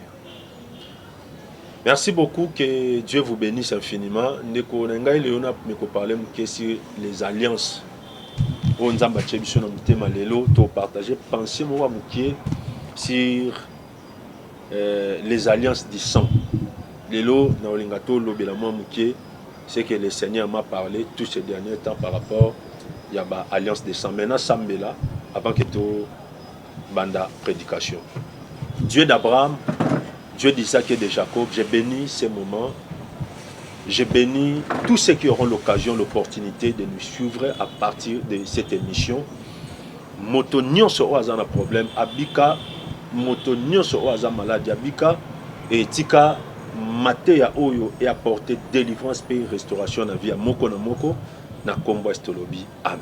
Merci beaucoup, que Dieu vous bénisse infiniment. Ndeko na ngai lelo na parler moke sur les alliances. Oyo Nzambe atie biso na motema lelo, topartage pensée moko ya moke sur les alliances du sang. Lelo na olinga tolobela mwa moke ce que le Seigneur m'a parlé tous ces derniers temps par rapport ya ba alliance de sang. Maintenant sambela avant que to banda prédication. Dieu d'Abraham, Dieu d'Isaac et de Jacob, j'ai béni ces moments. Je bénis tous ceux qui auront l'occasion, l'opportunité de nous suivre à partir de cette émission. Moto nyonso oyo aza na problème abika, moto nyonso oyo aza malade abika, etika mateya oyo eapporte délivrance mpe restauration na vie ya moko na moko na nkombo ya tolobi amen.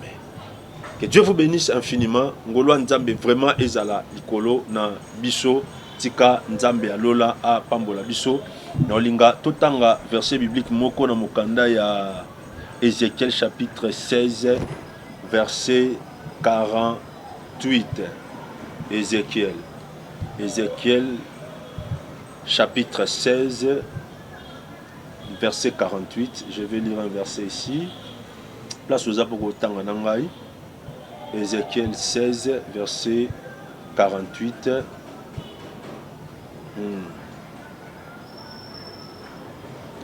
Que Dieu vous bénisse infiniment. Ngolu ya Nzambe vraiment ezala likolo na biso. Tika Nzambe ya lola apambola biso. Na olinga totanga verset biblique moko na mokanda ya Ézéchiel chapitre 16 verset 48. Ézéchiel. Ezechiel chapitre 16 verset 48. Je vais lire un verset ici. Place oza mpo kotanga na ngai. Ezechiel 16 verset 48.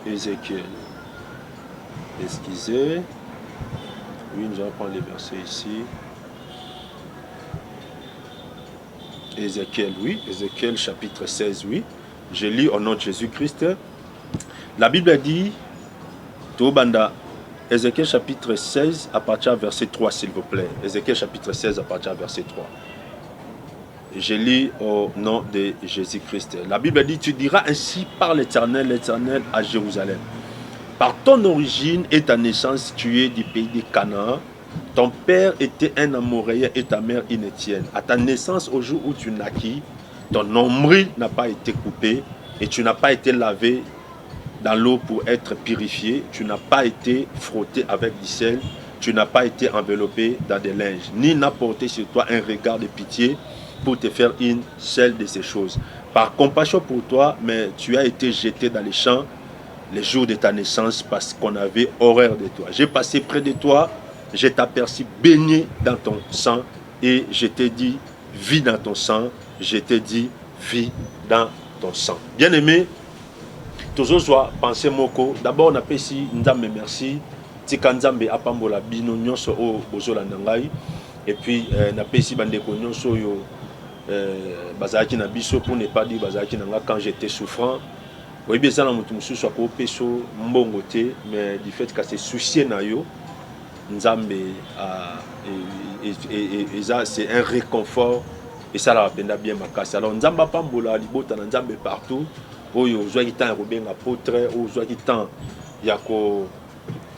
Ézéchiel. Excusez. Oui, nous allons prendre les versets ici. Ézéchiel, oui. Ézéchiel chapitre 16, oui. Je lis au nom de Jésus-Christ. La Bible dit, Tobanda, Ézéchiel chapitre 16 à partir verset 3, s'il vous plaît. Ézéchiel chapitre 16 à partir verset 3. Je lis au nom de Jésus-Christ. La Bible dit, tu diras ainsi par l'Éternel, l'Éternel à Jérusalem. Par ton origine et ta naissance, tu es du pays de Canaan. Ton père était un Amoréen et ta mère une Étienne. À ta naissance, au jour où tu naquis, ton nombril n'a pas été coupé et tu n'as pas été lavé dans l'eau pour être purifié. Tu n'as pas été frotté avec du sel. Tu n'as pas été enveloppé dans des linges, ni n'a porté sur toi un regard de pitié pour te faire une seule de ces choses. Par compassion pour toi, mais tu as été jeté dans les champs les jours de ta naissance parce qu'on avait horreur de toi. J'ai passé près de toi, je t'aperçus baigné dans ton sang et je t'ai dit, vis dans ton sang. Je t'ai dit, vis dans ton sang. Bien-aimé, tozozwa pensée moko. D'abord, napesi Nzambe merci. Tika Nzambe apambola bino nyonso oyo bozolanda ngai. Et puis napesi bandeko nyonso oyo bazalaki na biso, pour ne pas dire bazalaki na nga quand j'étais souffrant. Oyebi, eza na moto mosusu akopesa mbongo te, mais du fait que se soucier na yo, Nzambe eza, c'est un réconfort, esalaka mpenza bien makasi. Alors Nzambe apambola libota na Nzambe partout oyo ozwaki temps ya kobenga apôtre, oyo ozwaki temps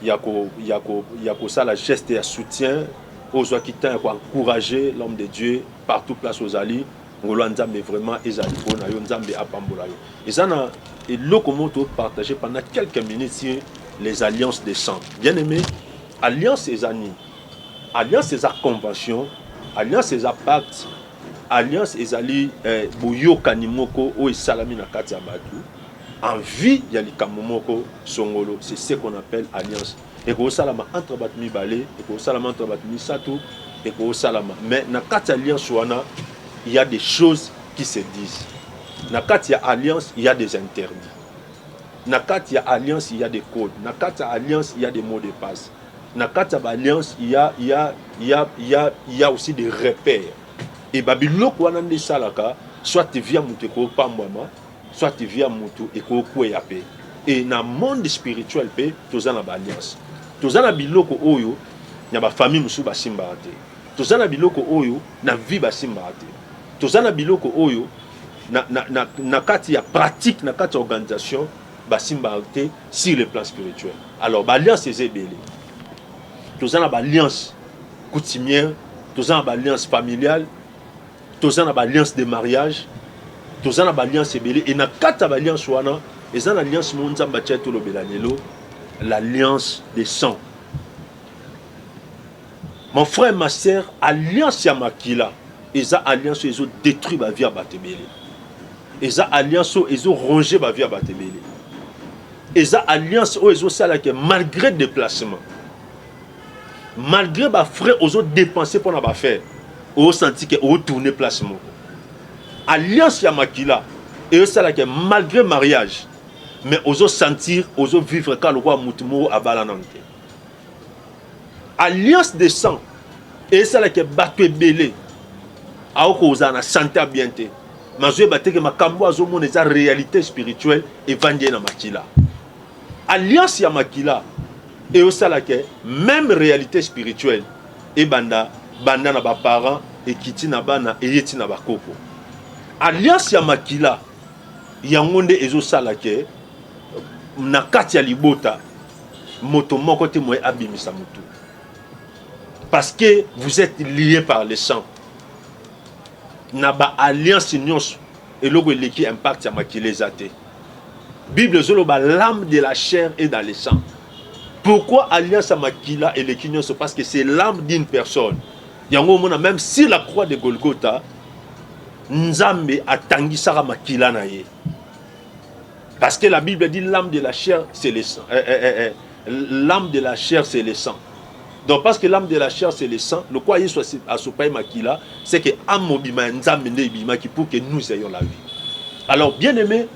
ya kosala geste ya soutien, oyo ozwaki temps ya koencourager l'homme de Dieu partout place ozali. Ngolo ya Nzambe vraiment ezala likolo na yo, Nzambe apambola yo. Eza na eloko moko topartage pendant quelques minutes sur les alliances de sang. Bien aimé, alliance eza nini? Alliance eza convention, alliance eza pacte, alliance ezali boyokani moko oyo esalami na kati ya bato en vue ya likambo moko songolo. C'est ce qu'on appelle alliance. Ekosalama entre bato mibale, ekosalama entre bato misato, ekosalama. Mais na kati ya alliance wana, il y a des choses qui se disent. Na kati ya alliance, il y a des interdits. Na kati ya alliance, il y a des codes. Na kati ya alliance, il y a des mots de passe. Na kati ya alliance, il y a aussi des repères. Et babiloko wana nde esalaka soit vie ya moto ekopambwama, soit vie ya moto ekokweya mpe. E na monde spirituel mpe toza na baalliance, toza na biloko oyo na bafamille mosusu basimbaka te, toza na biloko oyo na vie basimbaka te, toza na biloko oyo na kati ya pratique, na kati ya organisation basimbaka te sur le plan spirituel. Alors baalliance eza ebele. Toza na baalliance coutumière, toza na baalliance familiale, toza na baalliance de mariage, toza na baalliance ebele. E na kati ya baalliance wana, eza na alliance moko Nzambe atia tolobela lelo, l'alliance de sang. Mon frère, ma sœur, alliance ya makila eza alliance oyo ezodétruire bavie ya bato ebele, eza alliance oyo ezoronger bavie ya bato ebele, eza alliance oyo ezosalaka malgré déplacement, malgré bafrais ozodépenser mpona baaffaire, ozosentir ke otourne place moko. Alliance ya makila ezosalaka malgré mariage, mais ozosentir ozovivre kaka lokola motu moko abala nano te. Alliance de sang esalaka bato ebele aokozala na santé ya bien te, mazoyeba te ke makambo azomona eza réalité spirituelle evandi ye na makila. Alliance ya makila eyosalaka même réalité spirituelle ebanda banda na baparent, ekiti na bana, eyeti na bakoko. Alliance ya makila yango nde ezosala ke na kati ya libota moto moko te moye abimisa motu, parce que vous êtes lié par le sang. Na baalliance nyonso, eloko eleki impact ya makila eza te. Bible ezoloba: "L'âme de la chair est dans le sang." Pourquoi alliance ya makila eleki nyonso? Parce que c'est l'âme d'une personne. Yango omona, même sur la croix de Golgotha, Nzambe atangisaka makila na ye. Parce que la Bible dit l'âme de la chair, c'est le sang. Eh, eh, eh, l'âme de la chair, c'est le sang. Donc parce que l'âme de la chair, c'est le sang, le quoi Yesu asopa ye makila, c'est que âme mobima ya Nzambe nde ebimaki pour que nous ayons la vie. Alors bien aimé,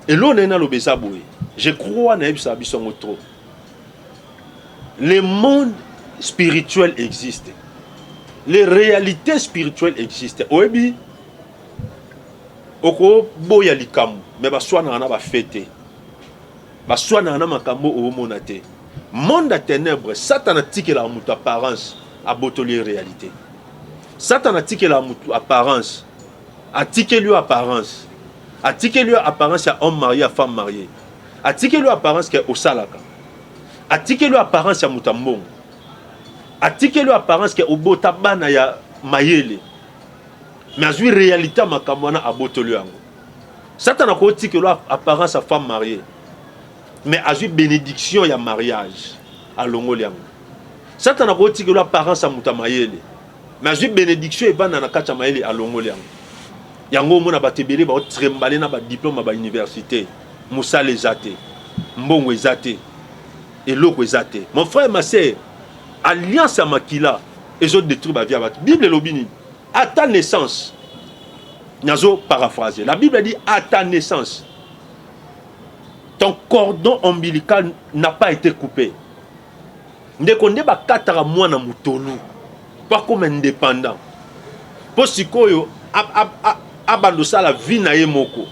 eloko na ye naloba eza boye, je crois nayebisaka biso yango trop. Le monde spirituel existe. Les réalités spirituelles existent. Oyebi okoboya likambo mais baswanaka na bafe te, baswanaka na makambo oomona te. Monde ya ténèbre, Satana atikelaka moto apparence, abotoli ye réalité. Satana atikelaka moto apparence, atikeli yo apparence, atikeli yo apparence ya homme marié, ya femme mariée, atikeli yo apparence ke osalaka, atikeli yo apparence ya moto ya mbongo, atikeli yo apparence ke obota bana ya mayele, mais azwi réalité ya makambo wana, abotoli yango. Satana akotikela yo apparence ya femme mariée, mais azwi bénédiction ya mariage, alongoli yango. Satana akotikela yo apparence ya moto ya mayele, mais azwi bénédiction evanda na kati ya mayele, alongoli yango. Yango omona bato ebele baotrembale na badiplôme ya bauniversité, mosala eza te, mbongo eza te, eloko eza te. Mon frère, ma sœur, alliance ya makila ezodétruire bavie ya bato. Bible elobi nini? À ta naissance, nazo paraphraser, la Bible dit: à ta naissance, ton cordon ombilical n'a pas été coupé. Ndeko, nde bakataka mwana motolu mpo akoma indépendant, mpo sikoyo abanda osala vie na ye moko,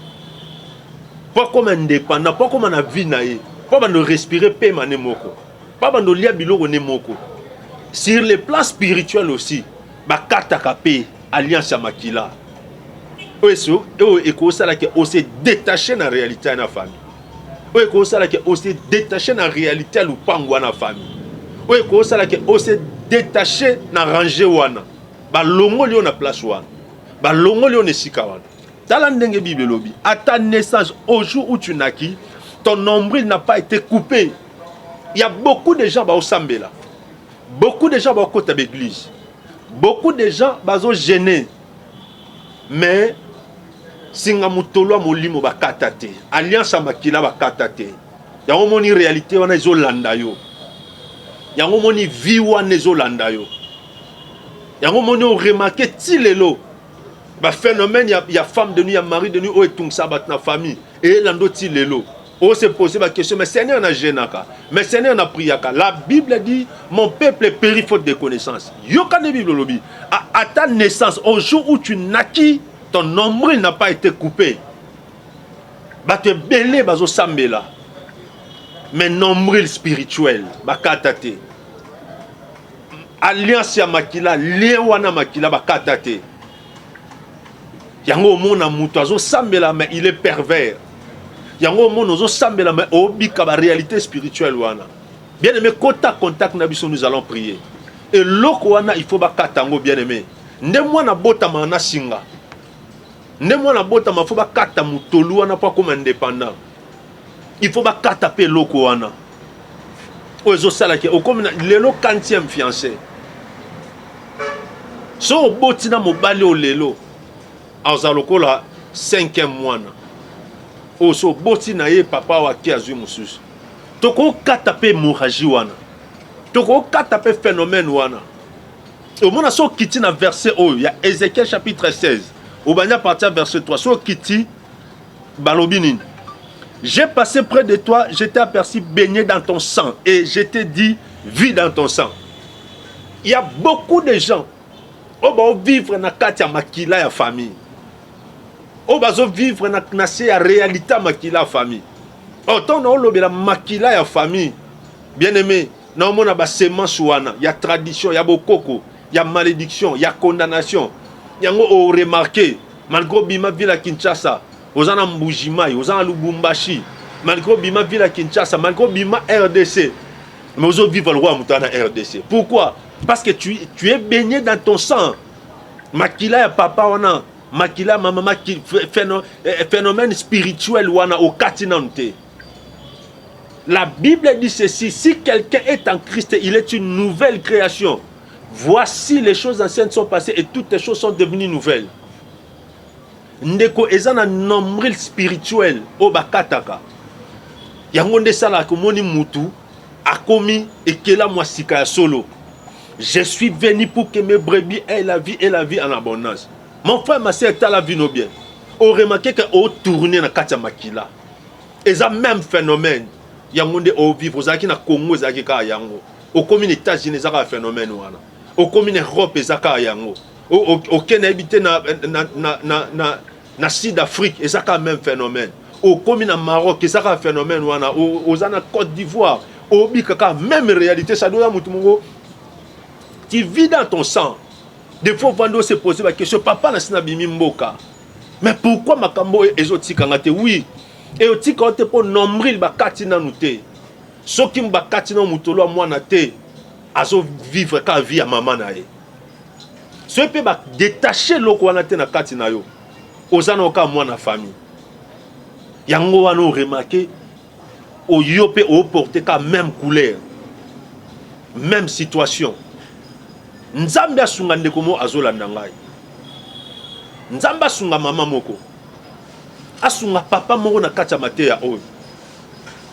mpo akoma indépendant, mpo akoma na vie na ye, mpo abanda respirer pema ne moko, mpo abanda olia biloko ne moko. Sur le plan spirituel aussi, bakataka mpe alliance ya makila oyo oyo ekosalaka ose détaché na réalité ya na famille, oyo ekosalaka ose détaché na réalité ya lupango wana famille, oyo ekosalaka ose détaché na rang wana. Balongoli yo na place wana, balongoli yo na esika wana. Tala ndenge Bible elobi: à ta naissance, au jour où tu naquis, ton nombril n'a pas été coupé. Il y a beaucoup de gens baosambela, beaucoup de gens baokota baéglise, beaucoup de gens bazogêner, mais singa motolo ya molimo bakata te, alliance ya makila bakata te. Yango omoni réalité wana ezolanda yo, yango omoni vie wana ezolanda yo, yango omoni oremarquer ti lelo baphénomène ya femme de nuit, ya mari de nuit oyo etungisa bato na famille, eyelanda ti lelo. Ose poser baquestion: mais Seigneur, na jeûnaka, mais Seigneur, na priaka. La Bible dit: mon peuple périt faute de connaissance. Yoka nde Bible olobi: à ta naissance, au jour où tu naquis, ton nombril n'a pas été coupé. Bato ebele bazosambela, mais nombril spirituel bakata te, alliance ya makila, lien wana makila bakata te. Yango omona moto azosambela, mais il est pervers. Yango omona ozosambela, mais obika baréalité spirituelle wana. Bien aimé, kota contact na biso, nous allons prier. Eloko wana, il faut bakata yango. Bien aimé, nde mwana botama na singa, nde mwana botama, faut bakata motolu wana mpo akóma indépendant. Il faut bakata mpe eloko wana oyo ezosalaki okomi lelo quantième fiancé. So oboti na mobali oyo lelo, azala lokola cinquième mwana oyo. So oboti na ye, papa oyo ake azwi mosusu. Tokokata mpe hémorragie wana, tokokata mpe phénomène wana. Omona, so okiti na verset oyo ya Ézéchiel chapitre 16, obandi à partir ya verset 3, so okiti, balobi nini? J'ai passé près de toi, je t'ai aperçu baigné dans ton sang et je t'ai dit: vis dans ton sang. Il y a beaucoup de gens oyo baovivre na kati ya makila ya famille, oyo bazovivre na se ya réalité ya makila ya famille. Oyo ntango naolobela makila ya famille, bien aimé, naomona basemence wana ya tradition, ya bokoko, ya malédiction, ya condamnation. Yango oremarquer, malgré obima ville ya Kinshasa, oza na Mbujimai, oza na Lubumbashi, malgré obima ville ya Kinshasa, malgré obima RDC, mais ozovivre le roi moto na RDC. Pourquoi? Parce que tu es baigné dans ton sang. Makila ya papa wana, makila ya mama, phénomène spirituel wana okati nanu te. La Bible dit ceci: si quelqu'un est en Christ, il est une nouvelle création. Voici, les choses anciennes sont passées et toutes les choses sont devenues nouvelles. Ndeko, eza na nombril spirituel oyo bakataka yango nde esalaka omoni mutu akomi ekelamu ya sika ya solo. Je suis venu pour que mes brebis aient la vie et la vie en abondance. Mon frère, ma sœur, tala vino bien. Oremarquer que otourne na kati ya makila. Eza même phénomène. Yango nde ovivre. Ozalaki na Congo, ezalaki kaka yango. Okomi na États-Unis, eza kaka phénomène wana. Okomi na Europe, eza kaka yango. Oke nayebi te na Sud Afrique, eza kaka même phénomène. Okomi na Maroc, eza kaka phénomène wana. Oza na Côte d'Ivoire, obika kaka même réalité. Ça doit mutu moko, tu vis dans ton sang. Des fois ovandi, ose poser baquestion: papa, na si nabimi mboka, mais pourquoi makambo oyo ezotikanga te? Oui, eyotika yo te mpo nombril bakati nanu te. Soki bakati na motolo ya mwana te, azovivre kaka vie ya mama na ye. Soki mpe badétacher eloko wana te na kati na yo, oza na kaka mwana famille. Yango wana oremarquer oyo mpe oporter kaka même couleur, même situation. Nzambe asunga ndeko mo azolanda ngai. Nzambe asunga mama moko, asunga papa moko na kati ya mateya oyo.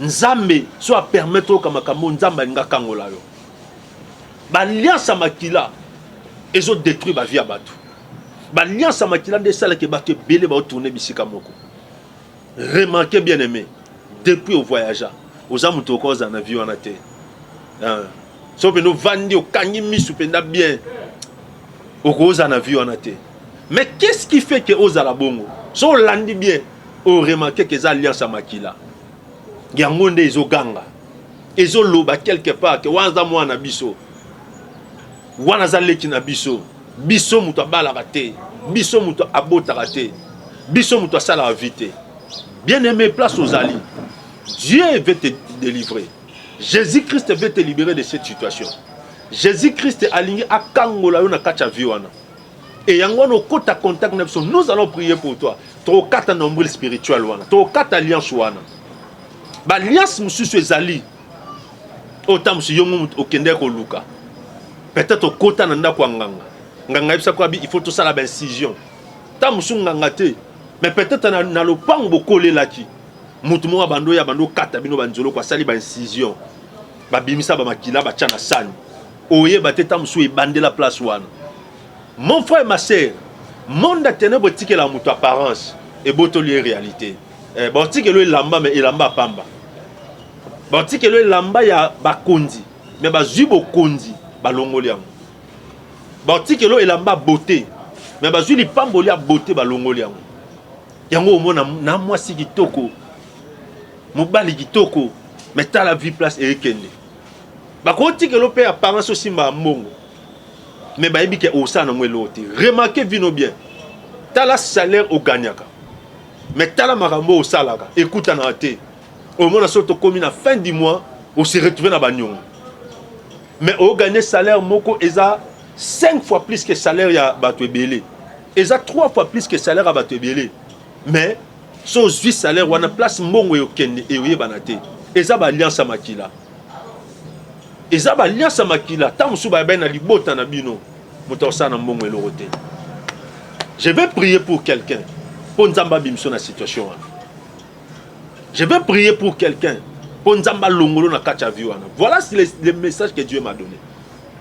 Nzambe so apermettre oyoka makambo, Nzambe alingi akangola yo. Baalliance ya makila ezodétruire bavie ya bato. Baalliance ya makila nde esalaki bato ebele baotourner bisika moko. Remarquez, bien aimé, depuis ovoyagea, oza moto okoki ozala na vie wana te. So mpenza ovandi, okangi misu mpenza bien, okozala na vie wana te. Mais qu'est-ce qui fait que ozala bongo? So olandi bien, oremarquer que eza alliance ya makila. Yango nde ezoganga, ezoloba quelque part que wana aza mwana na biso, wana aza leki na biso. Biso moto abalaka te, biso moto abotaka te, biso moto asalaka vie te. Bien aimé, place ozali, Dieu veut te délivrer. Jésus Christ veut te libérer de cette situation. Jésus Christ alingi akangola yo na kati ya vie wana. E yango wana okota contact na biso, nous allons prier pour toi. Tokokata nombril spirituel wana, tokokata alliance wana. Baalliance mosusu ezali oyo ta mosusu yongo moto okendeki koluka. Peut-être okota na ndako ya nganga, nganga ayebisako abi il faut tosala baincision. Ta mosusu nganga te, mais peut-être na lopango bokolelaki, motu moko abandi oyo abandi okata bino banzoloko, asali baincision, babimisa bamakila, batya na sani, oyeba te. Ta mosusu ebandela place wana. Mon frère, ma sœur, monde ya ténèbre etikela moto apparence, ebotoli ye réalité. Baotikela elamba, mais elamba pamba. Baotikela elamba ya bakonzi, mais bazwi bokonzi, balongoli yango. Baotikela elamba beauté, mais bazwi lipamboli ya beauté, balongoli yango. Yango omona na mwasi kitoko, mobali kitoko, mais tala vie place eyekende. Bakotikela mpe apparence, osimba ya mbongo, mais bayebi que osala nango eloko te. Remarque vino bien, tala salaire ogagnaka, mais tala makambo osalaka, ekutanaka te. Omona soki tokómi na fin du mois, ose retrouve na baniongo, mais ogagner salaire moko eza 5 fois plus que salaire ya bato ebele, eza 3 fois plus que salaire ya bato ebele. Mais so ozwi salaire wana, place mbongo ekokende eoyebana te. Eza baalliance ya makila, eza baalliance ya makila. Ntango mosusu bayabai na libota na bino, moto akosala na mbongo eloko te. Je vais prier pour quelqu'un mpo Nzambe abimiso na situation wana. Je vais prier pour quelqu'un mpo Nzambe alongolo na kati ya vie wana. Voilà le message que Dieu m'a donné.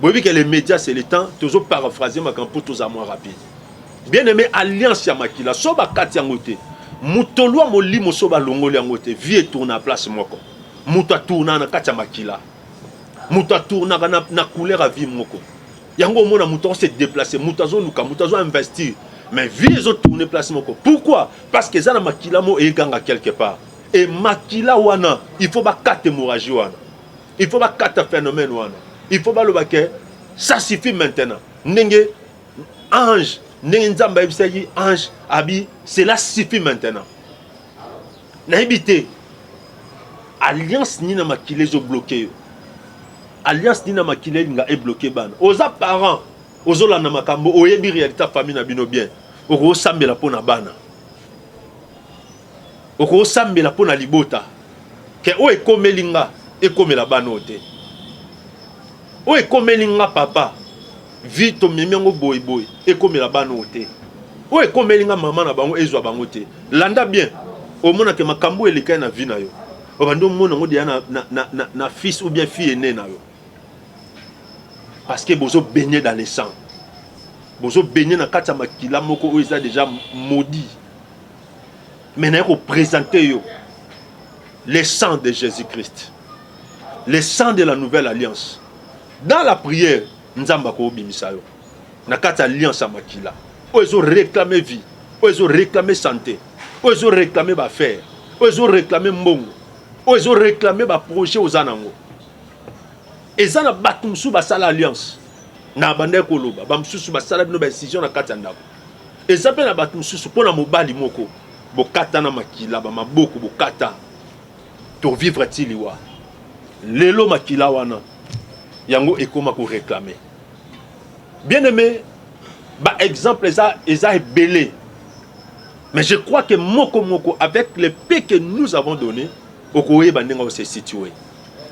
Boyebi que les médias, c'est le temps, tozo paraphraser makambo mpo toza mwa rapide. Bien aimé, alliance ya makila, so bakati yango te, motolu ya molimo, so balongoli yango te, vie etourne place moko. Moto atournaka na kati ya makila, moto atournaka na couleur ya vie moko. Yango omona moto ase déplacer, moto azoluka, moto azo investir, mais vie ezotourne place moko. Pourquoi? Parce que eza na makila mo eyeganga quelque part. E makila wana, il faut bakata hémorragie wana, il faut bakata phénomène wana, il faut baloba que ça suffit maintenant. Ndenge ange, ndenge Nzambe ayebisaki ange, abi cela suffit maintenant. Nayebi te alliance nini na makila ezobloquer yo, alliance nini na makila elinga ebloquer bana. Oza parent, ozolanda makambo, oyebi réalité ya famille na bino bien. Okosambela mpo na bana, okosambela mpo na libota, que oyo ekomeli nga ekomela bana oyo te. Oyo ekomeli nga papa, vie tomemi yango boyeboye, ekomela bana oyo te. Oyo ekomeli nga mama na bango ezwa bango te. Landa bien, omona ke makambo elekaki na vie na yo, obandi omona yango deja na, na, na, na, na fils ou bien fille aînée na yo. Parce que bozo baigner dans le sang. Bozo baigner na kati ya makila moko oyo eza deja maudit. Mais naye ko présenter yo le sang de Jésus-Christ. Le sang de la nouvelle alliance. Dans la prière, Nzambe akobimisa yo na kati ya alliance ya makila oyo ezo réclamer vie, oyo ezo réclamer santé, oyo ezo réclamer ba affaires, oyo ezo réclamer mbongo, oyo ezo réclamer ba projet oza nango. Eza na bato mosusu basala alliance na bandaki koloba, bamosusu basala bino ba incision na kati ya ndako. Eza mpe na bato mosusu mpo na mobali moko bokata na makila bamaboko bokata tovivre ti liwa. Lelo makila wana yango ekoma koréclamer. Bien aimé, ba exemple eza eza ebele. Mais je crois que moko moko avec le peu que nous avons donné, okoyeba ndenge ose situé.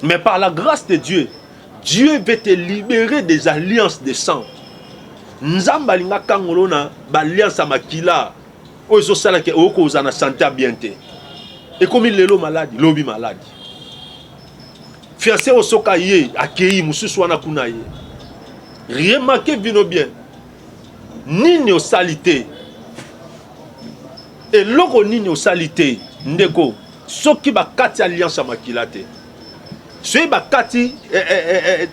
Mais par la grâce de Dieu, Dieu veut te libérer des alliances de sang. Nzambe alinga kangolo na ba alliance ya makila oyo ezosala ke okozala na santé ya bien te. Ekomi lelo maladi, lobi maladi. Fiancé oyo soki aye akei mosusu wana kuna ye. Remarquez bino bien. Nini osali te? Eloko nini osali te ndeko soki bakati alliance ya makila te, soki bakati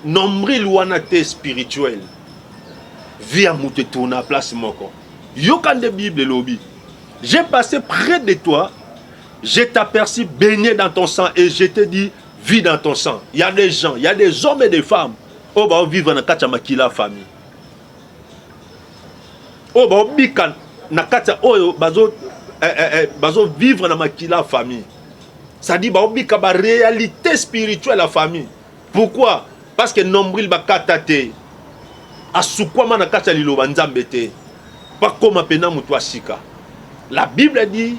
nombril wana te spirituel, vie ya moto etourna place moko. Yoka nde Bible elobi: j'ai passé près de toi, je t'aperçus baigné dans ton sang et je te dis, vis dans ton sang. Il y a des gens, il y a des hommes et des femmes oyo baovivre na kati ya makila famille, oyo baobika na kati ya oyo bazo bazo vivre na makila famille, c'est-à-dire baobika ba réalité spirituelle ya famille. Pourquoi? Parce que nombril bakata te, asukwama na kati ya liloba Nzambe te, bakoma pena moto asika. La Bible dit: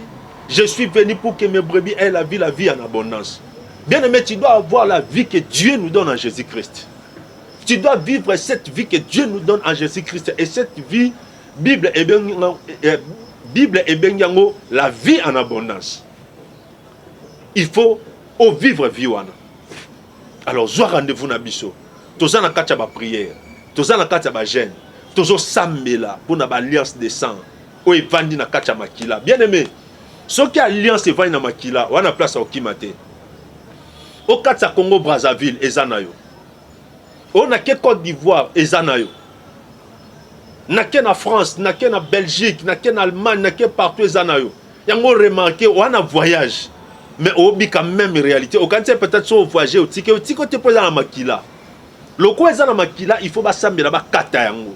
je suis venu pour que mes brebis aient la vie, la vie en abondance. Bien aimé, tu dois avoir la vie que Dieu nous donne en Jésus-Christ. Tu dois vivre cette vie que Dieu nous donne en Jésus-Christ. Et cette vie, Bible Bible ebengi yango la vie en abondance. Il faut au vivre vie wana. Alors zwa rendez-vous na biso. Toza na kati ya ba prière, toza na kati ya ba jeûne, tozosambela mpona ba alliance de sang oyo evandi na kati ya makila. Bien aimé, soki alliance evandi na makila wana, place ya okima te. O kati ya Congo Brazzaville eza na yo, oyo nake Côte d'Ivoire eza na yo, nake na France, nake na Belgique, nake na Allemagne, nake partout eza na yo. Yango remarque wana voyage, mais obika même réalité. Okanisi peut-être so voyage otike, otike te, mpo eza na makila. Lokola eza na makila, il faut basambela bakata yango.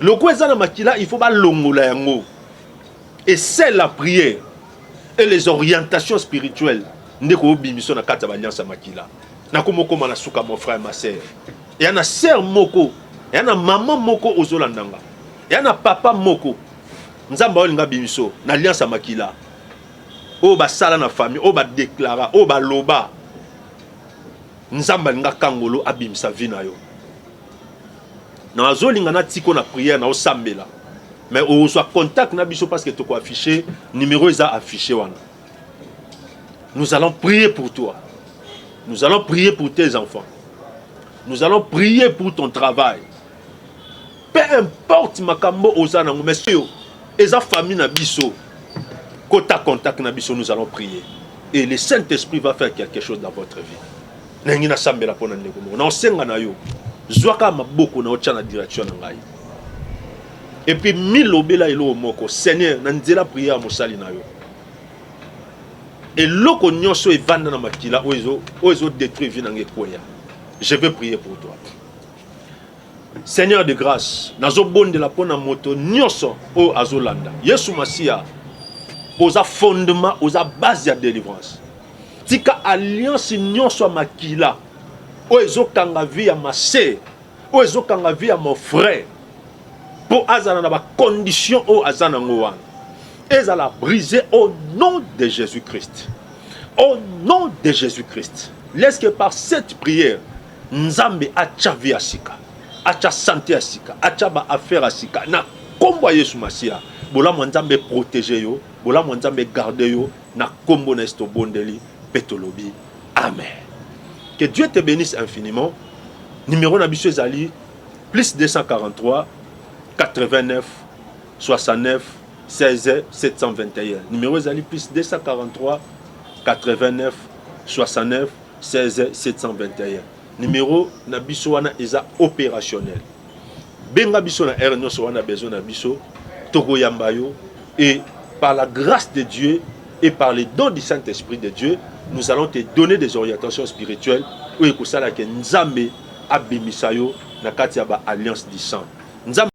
Lokola eza na makila, il faut balongola yango. Et c'est la prière et les orientations spirituelles nde koobimiso na kati ya baalliance ya makila. Nakomokoma na suka. Mon frère, ma sœur, eya na sœur moko, eya na mama moko ozolanda nga, eya na papa moko, Nzambe aolinga bimiso na alliance ya makila oyo basala na famille, oyo badeklara, oyo baloba. Nzambe alinga kangolo, abimisa vie na yo. Na azolinga natiko na prière na osambela, mais ozwa contact na biso parce que tokoaffiche numéro, eza affiché wana. Nous allons prier pour toi, nous allons prier pour tes enfants, nous allons prier pour ton travail, peu importe makambo oza nango. Mais oyo eza famille na biso, kota contact na biso, nous allons prier et le Saint-Esprit va faire quelque chose dans votre vie. Ndenge nasambela mpo na ndeko moko, na osenga na yo, zwaka maboko na otya na direction na ngai et puis milobela eloko moko: Seigneur, na nzela prière ya mosali na yo, eloko nyonso evanda na makila oyo ezodétruire vie na ngai ekweya. Je vais prier pour toi. Seigneur de grâce, nazobondela mpo na moto nyonso oyo azolanda. Yesu Masiya, oza fondement, oza base ya délivrance. Tika alliance nyonso ya makila oyo ezokanga vie ya ma sœur, oyo ezokanga vie ya mon frère, mpo azala na bacondition oyo aza nango wana, ezala brisé au nom de Jésus Christ, au nom de Jésus Christ. Laisse que par cette prière, Nzambe atya vie ya sika, atya santé ya sika, atya baaffaire ya sika na. nkombo ya Yesu Masiya. Bolamu ya Nzambe protege yo, bolamu ya Nzambe garde yo na nkombo na Yesu tobondeli mpe tolobi amen. Que Dieu te bénisse infiniment. Numéro na biso ezali plus 243 89 69 16 721. Numéro ezali plus 243 89 69 16 721. Numéro na biso wana eza opérationnel. Benga biso na heure nyonso wana besoin na biso, tokoyamba yo, et par la grâce de Dieu et par les dons du Saint-Esprit de Dieu, nous allons te donner des orientations spirituelles oyo ekosalaka Nzambe abimisa yo na kati ya ba alliance du sang. Nzambe.